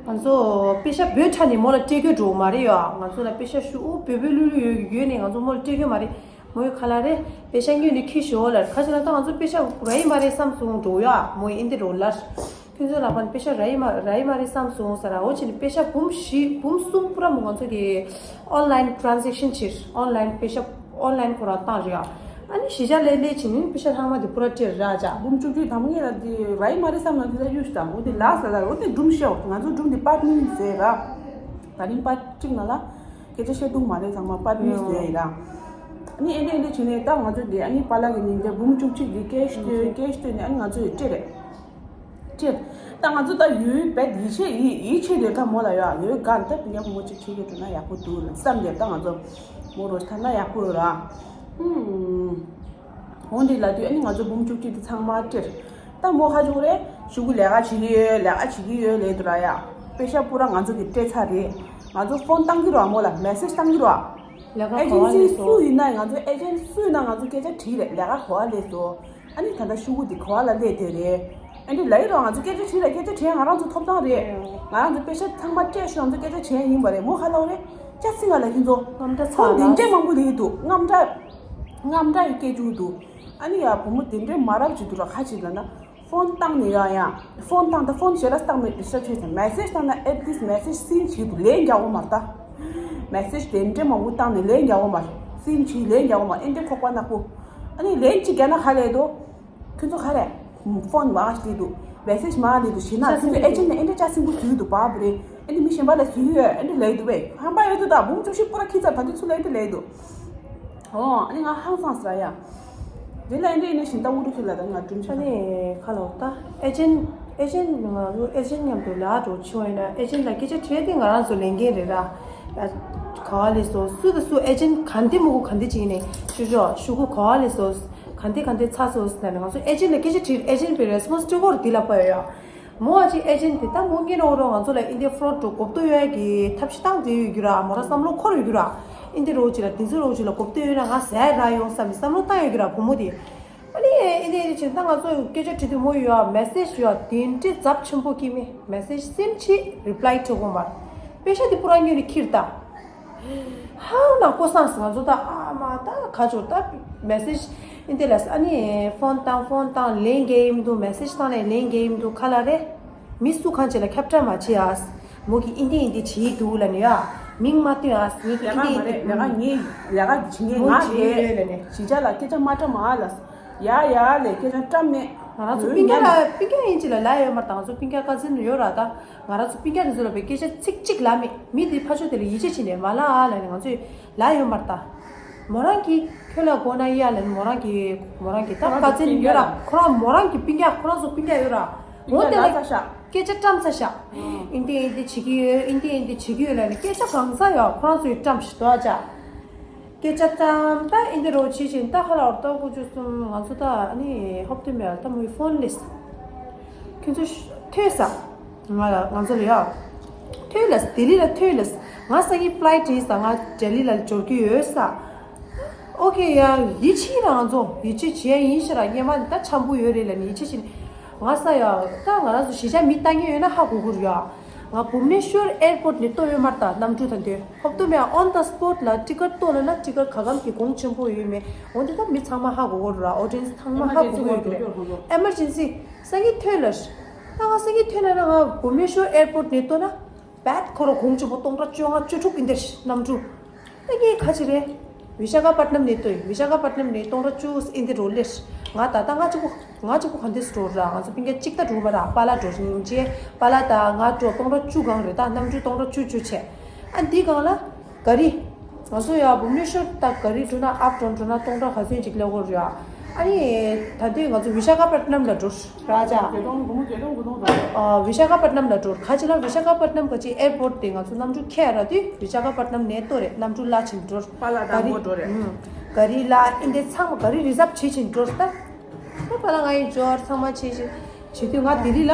ང་ཚོ་པེ་ཤ་བོད་ཁྲ་ནས་མོ་ལ་སྤྲད་རྒྱུ་འགྲོ་མ་རེད་ཡ། ང་ཚོ་ལ་པེ་ཤ་ཤུ་གུ་བོད་བོད་ལུས་ལུས་ཡོད་ཡོད་ནས་ང་ཚོ་མོ་ལ་སྤྲད་རྒྱུ་མ་རེད། མོ་ཡོད་ཁ་ལ་རེད། པེ་ཤ་དངོས་ནས་ཁྱི་ཞོ་ལ་ཁ་ཆེ་ན་ད་ང་ཚོ་པེ་ཤ་ར་ཡི་མ་རེད་བསམ་སོང་འགྲོ་ཡ། མོ་ཡི་ཨིན་དེ་འགྲོ་ལར། ཁྱོད་ཚོ་ལ་ཕན་པེ་ཤ་ར་ཡི་མ་ར་ཡི་མ་རེད་བསམ་སོང་ཟེར་ར། འོ་ཅི་ནི་པེ་ཤ་འབུམ་བཞི་འབུམ་གསུམ་པུ་ར་མོ་ང་ཚོ་གི་ཨོན་ལ་ཡིན་ཊ་རན་ཟེག་ཤན་བྱེད། ཨོན་ལ་ཡིན་པེ་ཤ་ཨོན་ལ་ཡིན་ཁོ་རང་བཏང་རེད་ཡ། ཨ་ནི་གཞིས་ཆགས་ལས་ལས་བྱེད་ནི་པེ་ཤ་ལྷག་མ་དེ་པུ་ར་སྤྲད་ར་ཅག་འབུམ་བཅུ་བཅུ་དང་པོ་ངེད་ལ་དེ་ར་ཡི་མ་རེད་བསམ་ན་དེ་ལ་གཡུག་ཞིག་དང་འོ་དེ་ལགས་ཟེར་ལ་འོ་དེ་སྒྲུང་བཤད་འོ། ང་ཚོ་སྒྲུང་དེ་པར་གཉིས་ཟེར་ར། ད་རིང་པར་གཅིག་ན་ལ་སྐད་ཆ་བཤད་ཐུབ་མ་རེད་ཚང་མ་པར་གཉིས་ཟེར་ཡིན་ར། ཨ་ནི་ཨེ་འདྲ་ཨེ་འདྲ་བྱས་ནས་ད་ང་ཚོ་དེ་ཨ་ནི་པཱ་ལགས་ཀྱི་སྙིང་རྗེ་འབུམ་བཅུ་གཅིག་གི་ཀེཤ་སྟོན་ཀེཤ་སྟོན་ནས་ཨ་ནི་ང་ཚོ་ཡི་སྤྲད་རེད། ཅེ། ད་ང་ཚོ་ད་ཡོད་བེད་ཡིད་ཆེས་ཡིད་ཡིད་ཆེས་དེ་ད་མོ་ལ་ཡོད་ཡོད་ག་ད་ཕི་ཉག་མོ་ཅིག་ཆེ་གེ་འགྲོ་ན་ཡག་པོ་འདུག་ལ་བསམ་དེ་ད་ང་ཚོ་མོ་རོ་ཐ་ན་ཡག་པོ་ཡོད་ར། ཧུམ། འོན་ཏེ་ལ་དུས་ཨ་ནི་ང་ཚོ་འབུམ་བཅུ་གཅིག་དེ་ཚང་མ་སྤྲེར། ད་མོ་ཧ་ཅུག་རེད་ཤུ་གུ་ལས་ཀ་བྱེད་ཀྱི་ཡོད་ལས་ཀ་བྱེད་ཀྱི་ཡོད་ལས་འདུག་ར་ཡ། པེ་ཤ་པུ་ར་ང་ཚོ་གི་སྤྲད་ཚར་རེད། ང་ཚོ་ཕོན་བཏང་གི་རོགས་མོ་ལ་མེ་སེཇ་བཏང་གི་རོགས། ལས་ཀ་ཨེ་ཇེན་སི་ག་བ་ལས་སུ་སོ་ཡིན་ན་ང་ཚོ་ཨེ་ཇེན་སི་སུ་ཡིན་ན་ང་ཚོ་སྐད་ཆ་དྲིས་རེད་ལས་ཀ་ག་བ་ལས་སོ། ཨ་ནི་ད་ལྟ་ཤུ་གུ་འདི་ག་བ་ལ་སླེབས་བསྡད་རེད། ཨ་འདི་ལ་ཡི་རོ་ང་ཚོ་སྐད་ཆ་དྲིས་ལ་སྐད་ཆ་དྲིས་ང་རང་ཚོ་ཐོབ་ཐང་རེད། ང་རང་ཚོ་པེ་ཤ་ཚང་མ་སྤྲད་ཤོག་ང་ཚོ་སྐད་ཆ་དྲིས་ཡིན་པ་རེད་མོ་ཧ་ལོ་རེད། ཅ་སི་ང་ལ་ཁྱེད་ཚོ་ཁོང་འདི་འདྲ་མང་པོ་ལེགས་འདུག་རྔམ་དྲག་རྔམ་དྲག་ཡི་སྐད་ཅུག་འདུག་ཨ་ནི་ཡ་བུ་མོ་དེ་འདྲའི་མ་རབས་ཅིག་འདུག་ར་ཁ་ཅིག་ལ་ན་ཕོན་བཏང་ནས་ཡང་ཡང་ཕོན་བཏང་ད་ཕོན་ཞེ་དྲག་བཏང་མེད་ཤ་ཆོས་ཚེ་མེ་སེཇ་བཏང་ན་ཨེ་ཊི་ལིསི་མེ་སེཇ་སིན་བྱེད་དུ་ལན་རྒྱག་འོ་མ་རེད་ད། མེ་སེཇ་དེ་འདྲའི་མང་པོ་བཏང་ནས་ལན་རྒྱག་འོ་མ་རེད་སིན་བྱེད་ལན་རྒྱག་འོ་མ་ཨེ་འདྲའི་ཁོག་པ་ནག་པོ། ཨ་ནི་ལན་གཅིག་རྒྱག་ན་ག་ལས་དོ། ཁྱོད་ཚོ་ག་རེ། ཕོན་མ་ཞིག་འདུག་མེ་སེཇ་མ་ལས་འདུག་ཞེ་ན་ཁྱོད་ཚོ་ཨེ་ཅེན་ནས་ཨེ་འདྲ་ཅག་སིང་གུ་ཟུག་འདུག་བ་བུ་རེ་ཨེ་འདྲ་མི་གཞན་པ་ལ་ཟུག་ཡོད་ཨེ་འདྲ་ལས་འདུག་བས་ཧམ་པ་ཡོད་འདུག་ད་འབུམ་བཅུ་བཞི་པོ་ར་ཁྱི་ཚར་ད་འདི་ཚུ་ལ་ཨེ་འདྲ་ལས་འདུག་ཨོ་ཨ་ནི་ང་ཧང་སངས་ཟ་ཡ། དེ་ལ་ཨེ་འདྲ་ཨེ་འདྲ་ཞིང་ད་འུ་འདྲ་ཁྱི་ལ་ད་ང་སྒྲུང་ཆ་ཨ་ནི་ཁ་ལོག་ད་ཨེ་ཅེན་ཨེ་ཅེན་ང་ཚོ་ཨེ་ཅེན་མཉམ་དུ་ལ་འགྲོ་ཆི་བ་ཡིན་ན་ཨེ་ཅེན་ལ་སྐད་ཆ་དྲིས་ཏེ་ང་རང་ཚོ་ལས་འགན་རེད་ར། ག་བ་ལས་སོ་སུ་དང་སུ་ཨེ་ཅེན་ག་འདི་མུ་གུ་ག་འདི་ཅིག་ནས་ཤུ་ཤོག་ཤུ་གུ་ག་བ་ལས་སོ། ག་འདི་ག་འདི་ཚ་སོ་ཟེར་ནས་ང་ཚོ་ཨེ་ཅེན་ལ་སྐད་ཆ་དྲིས་ཨེ་ཅེན་པའི་རེ་སི་པོན་སི་སྤྲོད་སྐོར་འདི་ལ་པ་ཡོད་ཡ། མོ་ཨ་ཅེ་ཨེ་ཅེན་དེ་ད་མོ་ངེད་རོགས་རོགས་ང་ཚོ་ལ་ཨིན་ཌི་ཡ་ཕོ་རོཌ་འགྲོ་གོབ་ཏོ་ཡོད་ཀྱི་ཐབས་ཤེས་བཏང་དེ་ཡོད་རྒྱུ་ར་མོ་ར་བསམ་བློ་འཁོར་ཡོད་རྒྱུ་ར། ཨིན་ཌི་རོགས་ཅི་ལ་དེ་ཚོ་རོགས་ཅི་ལ་གོབ་ཏོ་ཡོད་ན་ང་ཟས་ར་ཡོང་བསམ་བསམ་བློ་བཏང་ཡོད་རྒྱུ་ར་བུ་མོ་དེ། ཨ་ནི་ཨེ་ནི་ཨེ་ནི་ཅི་ད་ང་ཚོ་སྐད་ཆ་དྲི་དུས་མོ་ཡོད་ཨ་མེ་སེཇ་ཡོད་ཨ་དེ་འདྲའི་ཚབས་ཆེན་པོ་སྐྱེས་མེད་མེ་སེཇ་སེན་ཆི་རི་པ་ལའི་བྱེད་དགོས་མ་རེད། པེ་ཤ་དེ་པུ་ར་ཉོས་ནས་ཁྱེར་ད། ཧང་ན་ཀོ་སངས་ང་ཚོ་ད་ཨ་མ་ད་ག་ཅོ་ད་མེ་སེཇ་ཨིན་དེ་ལ་ཨ་ནི་ཕོན་བཏང་ཕོན་བཏང་ལན་རྒྱག་ཡིན་འདུག་མེ་སེཇ་བཏང་ནས་ལན་རྒྱག་ཡིན་འདུག་ཁ་ལ་རེད། མི་སུ་གང་ཅིག་ལ་ཁྱབ་བསྒྲགས་མ་བྱེད་ཨ། མོ་གི་ཨིན་དེ་ཨིན་དེ་བྱེད་འདུག་ལ་ནི་ཨ། མིང་མ་བཏོན་ཨ་ངེད་ཀྱི་ལས་ཀ་ཨིན་དེ་མ་ཨིན་རེད་དེ་ལས་ཀ་ངའི་ལས་ཀ་བྱེད་མཁན་མོ་ང་བྱེད་རེད་ཡོད་ལ་ནི། གཞིས་ཆགས་ལ་སྐད་ཆ་མ་འདྲ་མ་ཨ་ལ། ཡ་ཡ་ལས་སྐད་ཆ་བཀྲམ་མེད། ང་རང་ཚོ་སྤུན་ཀྱག་ལ་སྤུན་ཀྱག་ཡིན་གཅིག་ལ་ལ་ཡོད་མ་རེད་ད་ང་ཚོ་སྤུན་ཀྱག་ཀ་ཛིན་ཡོད་ར་ད། ང་རང་ཚོ་སྤུན་ཀྱག་དེ་ཚོ་ལ་བའི་སྐད་ཆ་ཚིག་གཅིག་ལ་མེད་མི་དེ་ཕ་ཆོས་དེ་ལ་ཡིད་ཆེས་བྱེད་ནས་མ་ལ་ཨ་ལ་ནི་ང་ཚོས་ལ་ཡོད་མ་རེད་ད། མོ་རང་གིས་ཁྱོད་ལ་དགོས་ན་ཡ་ལ་ནི་མོ་རང་གིས་མོ་རང་གིས་ད་ཀ་ཛིན་ཡོད་ར་ཁོ་རང་མོ་རང་གི་སྤུན་ཀྱག་ཁོ་རང་ཚོ་སྤུན་ཀྱག་ཡོད་ར། འོ་དེ་ལ་སྐད་ཆ་བཀྲམ་ས་ཤག་ཨིན་དེ་ཨིན་དེ་བྱེད་ཀྱི་ཡོད་ཨིན་དེ་ཨིན་དེ་བྱེད་ཀྱི་ཡོད་ལ་ནི་སྐད་ཆ་གང་ས་ཡོད་ཁོ་རང་ཚོས་བཀྲམ་ཞིག་དོ་ཨ་ཅག་སྐད་ཆ་ཙམ་ད་ཨིན་དེ་རོ་བྱེད་བཞིན་ད་ཧ་ལ་བར་ཏོག་ཀུ་ཅུ་གསུམ་ང་ཚོ་ད་ཨ་ནི་ཧོབ་ཏེ་མེད་ད་མོའི་ཕོན་ལེས། ཁྱོད་ཚོ་ཐོས་ས། ང་ལ་ང་ཚོ་ལ་ཡ། ཐོས་ལ་ལྡི་ལི་ལ་ཐོས་ལ་ང་སང་ཉིན་ཕ་ལའི་ཊི་ཡིན་ས་ང་ལྡི་ལི་ལ་འབྱོར་གྱི་ཡོད་ས། ཨོ་ཁེ་ཡ་ཡིད་ཆེས་རང་ཚོ་ཡིད་ཆེས་བྱས་ཡིན་ཤི་ར་སྙེ་མ་ད་འཆམ་པོ་ཡོད་རེད་ལ་ནི་ཡིད་ཆེས་བྱས་ནི། ང་ས་ཡ་ད་ང་རང་ཚོ་གཞིས་ཆགས་མི་ལྟ་མཁན་ཡོད་ན་ཧ་གོ་གི་རེད་ཡ། ང་བུབ་ནེ་ཤོར་ཨེར་པོར་ཊི་ནས་ལྟོ་ཡོད་མ་རེད་ད་གནམ་གྲུ་ད་འདོད་ཧོབ་ཏོ་མེ་ཨོན་ད་སི་པོ་ཊི་ལ་ཊི་ཀེ་ཊི་ལྟོ་ལ་ན་ཊི་ཀེ་ཊི་ག་གམ་གྱི་གོང་ཆེན་པོ་ཡོད་མེད་འོན་ཏེ་ད་མི་ཚང་མ་ཧ་གོ་གོ་ར་ཨོ་ཌི་ཡེན་སི་ཚང་མ་ཧ་གོ་གོ་ཡོད་རེད། ཨེ་མར་ཇེན་སི་སང་ཉིན་ཐོན་ལ་ད་ང་སང་ཉིན་ཐོན་ལ་ན་ང་བུབ་ནེ་ཤོར་ཨེར་པོར་ཊི་ནས་ལྟོ་ན་བད་ཁོ་ར་གོང་ཆེན་པོ་སྟོང་ཕྲག་བཅོ་ལྔ་བཅུ་དྲུག་ཡིན་དེ་གནམ་གྲུ། ད་ངས་ཁ་ཆེ་རེད། བི་ཤ་ཁ་པ་ཏི་ནམ་ནས་ལྟོས་བི་ཤ་ཁ་པ་ཏི་ནམ་ནས་སྟོང་ཕྲག་བཅུ་ཨིན་དེ་འགྲོ་ལེར། ང་ད་ལྟ་ང་གཅིག་པུ་ང་གཅིག་པུ་ག་འདྲས་འགྲོ་ར་ང་ཚོ་སྤུན་ཀྱག་གཅིག་ད་འགྲོ་མ་ར་པཱ་ལགས་འགྲོ་རིང་རྗེས་པཱ་ལགས་ད་ང་འགྲོ་སྟོང་ཕྲག་བཅུ་གང་རེད་ད་གནམ་གྲུ་སྟོང་ཕྲག་བཅུ་བཅུ་བྱས། ཨ་འདི་གང་ལ་ག་རི། ང་ཚོ་ཡ་བུ་མི་ཤོར་ད་ག་རི་འགྲོ་ན་ཨབ་ཌའོན་འགྲོ་ན་སྟོང་ཕྲག་ག་ཚོད་ཅིག་སླེབས་ཀྱི་ཡོད་རེད་ཨ། ཨ་ནི་ད་དུས་ང་ཚོ་བི་ཤ་ཁ་པ་ཏི་ནམ་ལ་འགྲོ་ར་ཅག་བྱེ་སྟོང་སྒོར་མོ་བྱེ་སྟོང་དགུ་སྟོང་རེད། ཨ་བི་ཤ་ཁ་པ་ཏི་ནམ་ལ་འགྲོ་ག་ཅི་ལ་བི་ཤ་ཁ་པ་ཏི་ནམ་ག་ཅི་ཨེར་པོར་ཊི་དེ་ང་ཚོ་གནམ་གྲུ་ཁྱེར་ར་དུས་བི་ཤ་ཁ་པ་ཏི་ནམ་ནས་ལྟོ་རེད་གནམ་གྲུ་ལ་ཕྱིན་འགྲོ། པཱ་ལགས་དང་མོ་འགྲོ་རེད། ཨུམ། ག་རི་ལ་ཨིན་དེ་ཚང་མ་ག་རི་རི་ཛབ་བྱེད་ཕྱིན་འགྲོ་ད། ད་པཱ་ལགས་ང་ཡི་འབྱོར་ཚང་མ་བྱེད་ཕྱིན་བྱེད་དུས་ང་ལྡི་ལི་ལ།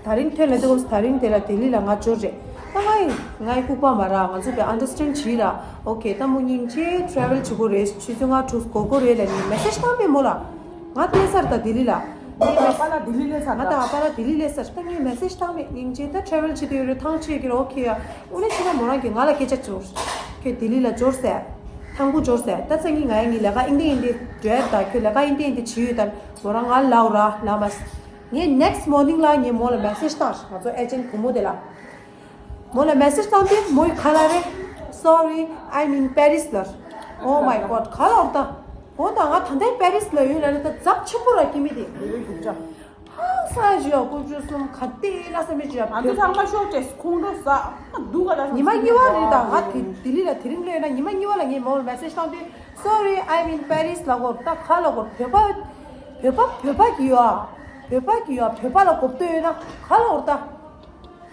ད་རིང་ཐོན་ལ་དེ་གོ་ད་རིང་དེ་ལ་ལྡི་ལི་ལ་ང་འབྱོར་རེད། ད་ང་ཡི་ང་ཡི་ལྐུགས་པ་མ་ར། ང་ཚོ་བས་ཨན་ཌར་སི་ཊེན་ཌ་བྱེད་ར། ཨོ་ཁེ། ད་མོ་སྙིང་རྗེ། ཊེ་རེ་ཝལ་བྱེད་དགོས་རེད། ཆུ་ཚོད་ལྔ་དྲུག་འགོར་གྱི་རེད་ལབ་ནས་མེ་སེ་ཇི་བཏང་མེད་མོ་ལ། ང་བསྡད་ས་རེད་ད་ལྡི་ལི་ལ། ངའི་མེ་ཨ་པ་ལགས་ལྡི་ལི་སླེབས་ཚར། ང་དང་ཨ་པ་ལགས་ལྡི་ལི་སླེབས་ཚར། ད་ངས་མེ་སེ་ཇི་བཏང་མེད། སྙིང་རྗེ། ད་ཊེ་རེ་ཝལ་བྱེད་དུ་ཡོད་རེད། ཐང་ཆད་ཀྱི་རེད། ཨོ་ཁེ་ཡ། དངོས་གནས་བྱས་ན་མོ་རང་གིས་ང་ལ་སྐད་ཆ་བྱོས། ཁྱོད་ལྡི་ལི་ལ་འབྱོར་ཟེར། ཐང་པོ་འབྱོར་ཟེར། ད་སང་ཉིན་ང་ཡ་ངའི་ལས་ཀ་ཨིན་དེ་ཨིན་དེ་འགྲོ་ཡ་རེད་ད། ཁྱོད་ལས་ཀ་ཨིན་དེ་ཨིན་དེ་བྱེད་ཡོད་ད། མོ་རང་ང་ལ་ལབ་ར་ལབ་མ། ངས་ནེག་སི་ཊི་མོར་ནིང་ལ་ངས་མོ་ལ་མེ་སེ་ཇི་བཏང་། ང་ཚོ་ཨེ་ཇེན་ཊི་བུ་མོ་དེ་ལ། མོ་ལ་མེ་སེ་ཇི་བཏང་དུས་མོ་ཡི་ག་ལབ་རེད། Sorry, I'm in Paris ལབ། Oh my God ག་ལབ་རེད་ད། འོ་ད་ང་ད་ལྟའི་པེ་རི་སི་ལ་ཡོད་ལབ་ནས་ད་ཚབས་ཆེན་པོ་ར་སྐྱེ་མི་དེ། ཧང་སང་ཞིག་ཡོད། དཀོན་མཆོག་གསུམ་ག་དེ་ལ་སེམས་པའི་ཅི་ཡ། ང་ཚོ་ཚང་མ་ཤོག་ཅེས་ཁོང་ཁྲོ་ཟ་མ་འདུག་ག་ད། ཉི་མ་གཉིས་པ་རེད་ད། ང་དེ་ལྡི་ལི་ལ་དེ་རིང་སླེབས་ན་ཉི་མ་གཉིས་པ་ལ་ངས་མོ་ལ་མེ་སེ་ཇི་བཏང་དུས། Sorry, I'm in Paris ལབ་དགོས་ད། ག་ལབ་དགོས། བོད་པ་བོད་པ་བོད་པ་གི་ཡོད་ཨ། བོད་པ་གི་ཡོད་ཨ། བོད་པ་ལ་གོ་བསྡུར་ཡོད་ན་ག་ལབ་དགོས་ད།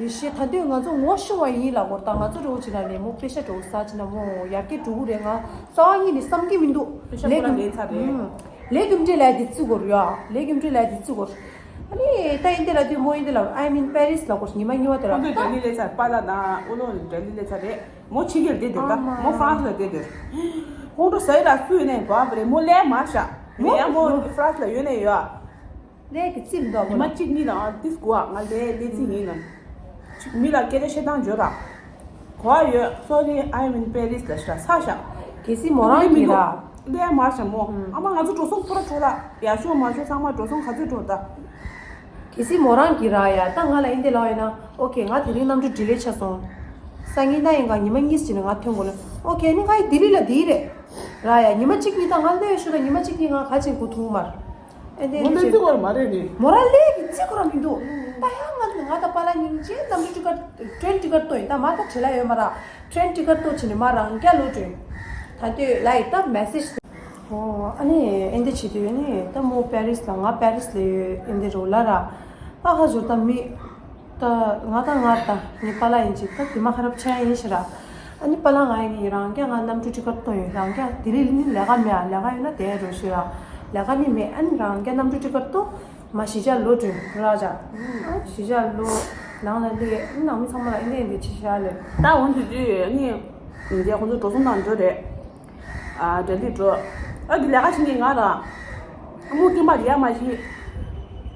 ཡེ་ཤེས། ད་དུང་ང་ཚོ་ངོ་ཤེས་པ་ཡིན་ལབ་དགོས་ད། ང་ཚོ་འདྲ་བོ་ཅིག་ལ་ནས་མོ་པེ་ཤ་འདྲ་བོ་ཟ་ཅིག་ན་མོ་ཡར་རྒྱས་འགྲོ་གི་རེད། ང་རྩ་བ་ཉིད་ནས་བསམ་གྱི་མི་འདུག་པེ་ཤ་ལས་ཁོ་རང་རྒྱལ་ཚར་རེད། ལས་རྒྱུ་འབྲས་ལ་དེ་བརྩི་དགོས་རེད་ཡ། ལས་རྒྱུ་འབྲས་ལ་དེ་བརྩི་དགོས། ཨ་ནི་ད་ཡིན་དེ་ལ་དུས་མོ་ཡིན་དེ་ལ་I'm in Paris ལབ་དགོས། ཉི་མ་གཉིས་པ་དེ་ལ་ཁོང་ཚོས་ལྡི་ལི་སླེབས་ཚར། པཱ་ལགས་དང་ཨོ་ལོ་ལྡི་ལི་སླེབས་ཚར་རེད། མོ་ཕྱི་རྒྱལ་བསྡད་འདུག་ད། ཨ་མ། མོ་ཧྥ་རན་སི་ལ་བསྡད་འདུག་ཁོང་ཁྲོ་ཟ་ཡི་ར་སུ་ཡོད་ནས་བབ་རེད། མོ་སླེབས་མ་བཞག་མོ་ཡ་མོ་ཧྥ་རན་སི་ལ་ཡོད་ནས་ཡོད། ལས་ཀྱི་རྩིས་མི་འདུག་ཉི་མ་གཅིག་གཉིས་དང་ཨ་ཏིས་གོ་ཨ་ང་ལས་ལས་རྩིས་ཡིན་ལ། ཅིག་མི་ལ་སྐད་ཆ་བཤད་སྟངས་འཇོག་ར། གོ་ཨ་ཡོད། Sorry, I'm in Paris ལ་ཤ་ས་ཤ། གལ་སྲིད་མོ་རང་གིས་ར། ལས་མ་ཤ་མོ། ཨ་མ་ང་ཚོ་འགྲོ་སོང་པུ་ར་འགྲོ་ལ། ཡ་ཤོ་མ་ཤོ་ཚང་མ་འགྲོ་སོང་ག་ཚོད་འགྲོ་ད། གལ་སྲིད་མོ་རང་གིས་ར་ཡ་ད་ང་ལ་ཨིན་དེ་ལ་ཡོད་ན། ཨོ་ཁེ། ང་དེ་རིང་གནམ་གྲུ་ཌི་ལེ་ཆགས་སོང་། སང་ཉིན་ད་ཡིན་ག་ཉི་མ་གཉིས་ཅིག་ནས་ང་ཐོན་དགོས་ལ། ཨོ་ཁེ། ཨ་ནི་ང་ཡི་ལྡི་ལི་ལ་དེ་རེད། ར་ཡ་ཉི་མ་གཅིག་གཉིས་ད་ང་ལོས་ཤོད་ད། ཉི་མ་གཅིག་གཉིས་ང་ག་ཅིག་གོ་ཐུང་མར། ཨེ་དེ་མོ་ལས་རྩི་གོ་ར་མ་རེད་ནི། མོ་ར་ལས་ཀྱི་རྩི་གོ་ར་མི་འདུག་ད་ཡང་ང་ང་ད་པཱ་ལགས་སྙིང་རྗེ། གནམ་གྲུ་ཊི་ཀཊ་ཊེན་ཊི་ཀཊ་ཏོ་ཡིན་ད་མ་ད་བྲེལ་ལ་ཡོད་མ་ར། ཊེན་ཊི་ཀཊ་ཏོ་བྱས་ནས་མ་རང་རྒྱ་ལོ་དྲོས། ད་དུས་ལ་ཡི་ད་མེ་སེ་ཇི། ཨོ་ཨ་ནི་ཨེ་འདི་བྱེད་དུས་ཨ་ནི་ད་མོ་པེ་རི་སི་ལ་ང་པེ་རི་སི་ལ་ཡོད་ཨེ་འདི་རོ་ལ་ར། ཨ་ཧ་ཟུར་ད་མི། ད་ང་ད་ང་ད་ངའི་པཱ་ལགས་ཡིན་ཅིག་ད་དེ་མ་ཁ་རབ་ཆ་ཡིན་ཤི་ར། ཨ་ནི་པཱ་ལགས་ང་ཡི་རང་རྒྱ་ང་གནམ་གྲུ་ཊི་ཀཊ་ཏོ་ཡོད། རང་རྒྱ་དེ་རིང་ནི་ལས་ཀ་མེད་ཨ། ལས་ཀ་ཡོད་ན་དེ་རོ་ཤི་ར། ལས་ཀ་ནི་མེད། ཨ་ནི་རང་རྒྱ་གནམ་གྲུ་ཊི་ཀཊ་ཏོ། མ་གཞིས་ཆགས་ལོ་དྲུག་ར་ཅག་གཞིས་ཆགས་ལོ་ནང་ལ་སླེབས། ནང་མི་ཚང་མ་ལ་ཨེ་འདྲ་ཨེ་འདྲ་བྱེད་ཤག་ལབ། ད་འོན་ཏེ་དུས་ནི་ཉིན་རྒྱལ་ཁོང་ཚོ་འགྲོ་སོང་དང་འགྲོ་རེད། ཨ་འདྲ་ལི་འགྲོ། ཨ་འདི་ལས་ཀ་བྱེད་མཁན་ང་ར། ཨ་མོ་སྐྱེམ་པ་ལས་མ་བྱེད།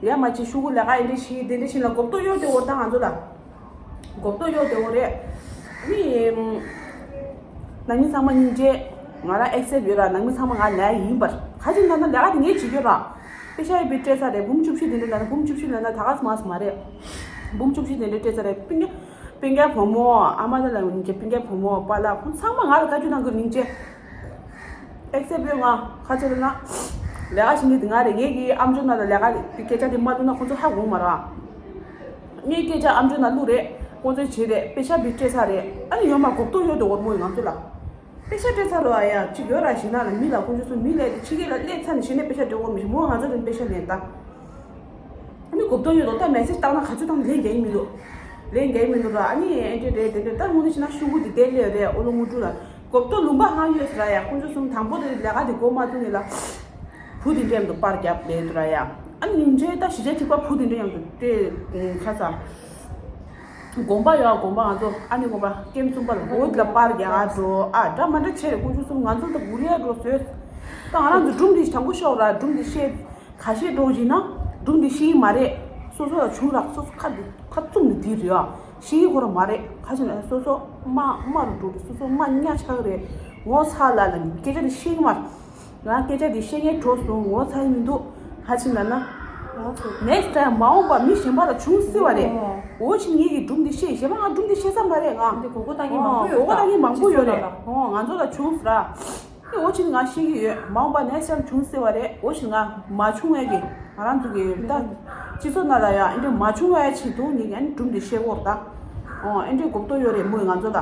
ལས་མ་བྱེད། ཤུ་གུ་ལས་ཀ་ཨེ་འདྲ་བྱེད་དེ་འདྲ་བྱེད་ལ་གོ་བརྡ་གཡོག་དེ་འོ་ད་ང་ཚོ་ལ། གོ་བརྡ་གཡོག་དེ་འོ་རེད། ནི། ནང་མི་ཚང་མ་སྙིང་རྗེ། ང་རང་ཨེག་སེབ་ཡོད་ར། ནང་མི་ཚང་མ་ང་ལ་ཡིན་པར། ག་ཅིག་ན་ན་ལས་ཀ་དེ་ངས་བྱེད་རྒྱུ་ར། པེ་ཤ་ཡི་བི་སྤྲད་ས་རེད། འབུམ་བཅུ་བཞི་དེ་འདྲ་ན་ན་འབུམ་བཅུ་བཞི་ལ་ན་ད་ག་སི་མ་སི་མ་རེད། འབུམ་བཅུ་བཞི་དེ་འདྲ་སྤྲད་ས་རེད། སྤུན་ཀྱག་སྤུན་ཀྱག་བུ་མོ། ཨ་མ་ད་ལ་ངེད་ཀྱི་སྤུན་ཀྱག་བུ་མོ་པཱ་ལགས་ཁོང་ཚང་མ་ང་ལ་བཀའ་བཀྱོན་གནང་གི་རིན་ཆེ། ཨེག་སེབ་ཡོད་ང་། ཁ་ཆེ་ལ་ན། ལས་ཀ་བྱེད་མི་དེ་ང་རེད། ངེད་ཀྱི་ཨམ་ཅོག་ནང་ལ་ལས་ཀ་དེ་སྐད་ཆ་དེ་མ་བླུགས་ན་ཁོང་ཚོ་ཧ་གོ་མ་ར། ངའི་སྐད་ཆ་ཨམ་ཅོག་ནང་བླུགས་རེད། ཁོང་ཚོས་བྱེད་རེད། པེ་ཤ་བི་སྤྲད་ས་རེད། ཨ་ནི་ཡོད་མ་གོ་བརྡ་ཡོད་དོ་འོར་མོ་ཡི་ང་ཚོ་ལ། པེ་ཤ་སྤྲད་ཚར་རོ་ཨ་ཡ་གཅིག་ཡོད་ར་ཞིག་ན་ལ་མི་ལ་ཁོང་ཚོ་སུ་མི་ལས་དེ་ཕྱི་རྒྱལ་ལ་སླེབས་ཚར་ནས་གཞི་ནས་པེ་ཤ་སྤྲད་འོར་མི་ཞིག་མོ་ང་ཚོ་དང་པེ་ཤ་ལེན་ད། ཨ་ནི་གོ་བརྡ་ཡོད་དོ་ད་མེ་སེཇ་བཏང་ན་ག་ཚོད་བཏང་ན་ལན་རྒྱག་གི་མི་འདུག་ལན་རྒྱག་གི་མི་འདུག་ར། ཨ་ནི་ཨེ་འདྲས་རེད་དེ་འདྲས་ད་དངོས་གནས་བྱས་ན་ཤུ་གུ་དེ་བསྡད་སླེབས་རེད། ཨོ་ལོ་ངུ་ཕྲུག་ལ་གོ་བརྡ་ལུང་པ་ཧང་ཡོད་ཟེར་ར་ཡ། ཁོང་ཚོ་གསུམ་དང་པོ་དེ་ལས་ཀ་དེ་འགོ་མ་བཙུགས་ནས་ལ་བུ་དེ་འདྲས་འདུག་པར་རྒྱབ་ལས་འདུག་ར་ཡ། ཨ་ནི་ཉིན་རྗེས་ད་གཞིས་ཆགས་གཅིག་པ་བུ་དེ་འདྲས་ཡང་འདུག་དེ་ཁ་ཚ། དགོན་པ་ཡོད། དགོན་པ་ང་ཚོ་ཨ་ནི་དགོན་པ་ཀེམ་གསུམ་པ་ལ་འོ་དེ་ལ་པར་རྒྱག་ག་འགྲོ་ཨ། འདྲ་མ་འདྲ་བྱས་རེད། ཁོང་ཚོ་གསུམ་ང་ཚོ་ད་གུ་རེ་འགྲོ་བཟོས། ད་ང་རང་ཚོ་སྒྲུང་འདི་དང་པོ་ཤོག་ར། སྒྲུང་འདི་བཤད། ཁ་ཤས་འགྲོ་བཞིན་ན་སྒྲུང་འདི་ཤེས་ཀྱི་མ་རེད། སོ་སོ་ལ་བྱུང་རག་སོ་སོ་ཁ་འདི་ཁ་བཙུམ་ནས་འདི་རེད་ཨ། ཤེས་ཀྱི་ཁོ་ར་མ་རེད། ཁ་ཅིག་ན་སོ་སོ་མ་མ་རུ་འགྲོ་རེད། སོ་སོ་མ་ཉག་ཆགས་རེད། ངོ་ཚ་ལ་ལ་སྐད་ཆ་འདི་ཤེས་ཀྱི་མ་རེད། ང་སྐད་ཆ་འདི་བཤད་མཁན་གྲོགས་སོང་ངོ་ཚ་ཡི་མི་འདུག་ཧ་ཅི་ན་ན། ནེགསི་ཊའིམ་མ་འོངས་པ་མི་གཞན་པ་ལ་བྱུང་སྲིད་པ་རེད། འོ་ཅི་ངེད་ཀྱི་སྒྲུང་འདི་བཤད་གཞན་པ་ང་སྒྲུང་འདི་བཤད་ས་མ་རེད་ང་། འདི་གོ་གོ་ལྟ་མཁན་མང་པོ་ཡོད་ད། གོ་གོ་ལྟ་མཁན་མང་པོ་ཡོད་རེད། ཨོ་ང་ཚོ་ལ་བྱུང་ཟེར་ར། འོ་ཅི་ང་བཤད་ཀྱི་ཡོད། མ་འོངས་པ་ནེགསི་ཊའིམ་བྱུང་སྲིད་པ་རེད། འོ་ཅི་ང་མ་བྱུང་བས་ཀྱི་ང་རང་ཚོ་གི་ད་སྤྱི་ཚོགས་ནང་ལ་ཡང་ཨེ་འདྲ་མ་བྱུང་བའི་ཆེད་དུ་ངེད་ཀྱི་སྒྲུང་འདི་བཤད་གོ་ད། ཨོ་ཨེ་འདྲའི་གོ་བརྡ་ཡོད་རེད་མོ་ང་ཚོ་ལ།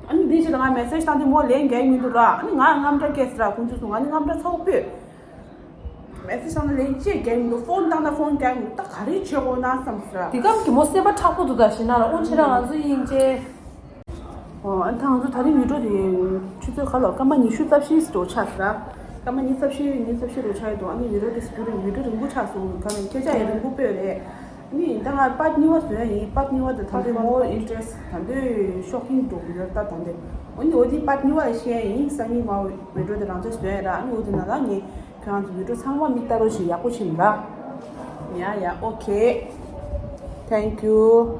ཨ་ནི་འདི་ཕྱིར་ང་མེ་སེཇ་བཏང་དུས་མོ་ལན་རྒྱག་མི་འདུག་ར། ཨ་ནི་ང་དངངས་སྐྲག་སྐྱེས་སི་ར། ཁོང་ཚོས་སོང་ང་ནི་དངངས་སྐྲག་ཚ་བོ་སྤོས། མེ་སེཇ་བཏང་ན་ལན་ཅིག་རྒྱག་མི་འདུག་ཕོན་བཏང་ན་ཕོན་རྒྱག་མི་འདུག་ད་ག་རེ་བྱེད་དགོས་ན་བསམ་སི་ར། དེ་སྐབས་ཀྱི་མོ་སེམས་པ་མཁྲེགས་པོ་འདུག་ད་ཞེ་ན་ར། འོ་ཁྱེད་རང་ང་ཚོ་དབྱིན་ཇི། ཨོ་ཨ་ནི་ད་ང་ཚོ་ད་རིང་ཡུལ་གྲུ་དེ་ཆུ་ཚོད་ག་ལ་སྐར་མ་ཉི་ཤུ་རྩ་བཞི་འགྲོ་ཆགས་སི་ར། སྐར་མ་ཉི་ཤུ་རྩ་བཞི་ཉི་ཤུ་རྩ་བཞི་འགྲོ་ཆགས་ཡོད་འདུག་ཨ་ནི་ཡུལ་གྲུ་དེ་སི་ཀུ་རིང་ཡུལ་གྲུ་རིང་པོ་ཆགས་སོང་། ད་ནི་སྐད་ཆ་ཡང་རིང་པོ་སྤོས་རེད། ནི་ད་ང་པར་གཉིས་པ་བཟོས་ཡིན། པར་གཉིས་པ་དེ་ད་འདོད་མོ་ཨིན་ཊི་རེ་སི་ཊི་ད་འདོད་ཤོག་ཁིང་འགྲོ་གི་ཡོད་ད། ད་འདོད་འོ་ནི་འོ་དེ་པར་གཉིས་པ་ལ་བཤད་ཡིན། སང་ཉིན་མ་བི་ཌི་ཡོ་དེ་རང་ཚོ་བཟོས་ཡ་ར། ཨ་ནི་འོ་དེ་ན་ད་ངས་ཁྱོད་རང་ཚོ་བི་ཌི་ཡོ་ཚང་མ་མིག་ལྟ་རོགས་ཞེས་ཡག་པོ་བྱིན་ལ། ཡ་ཡ། ཨོ་ཁེ། Thank you.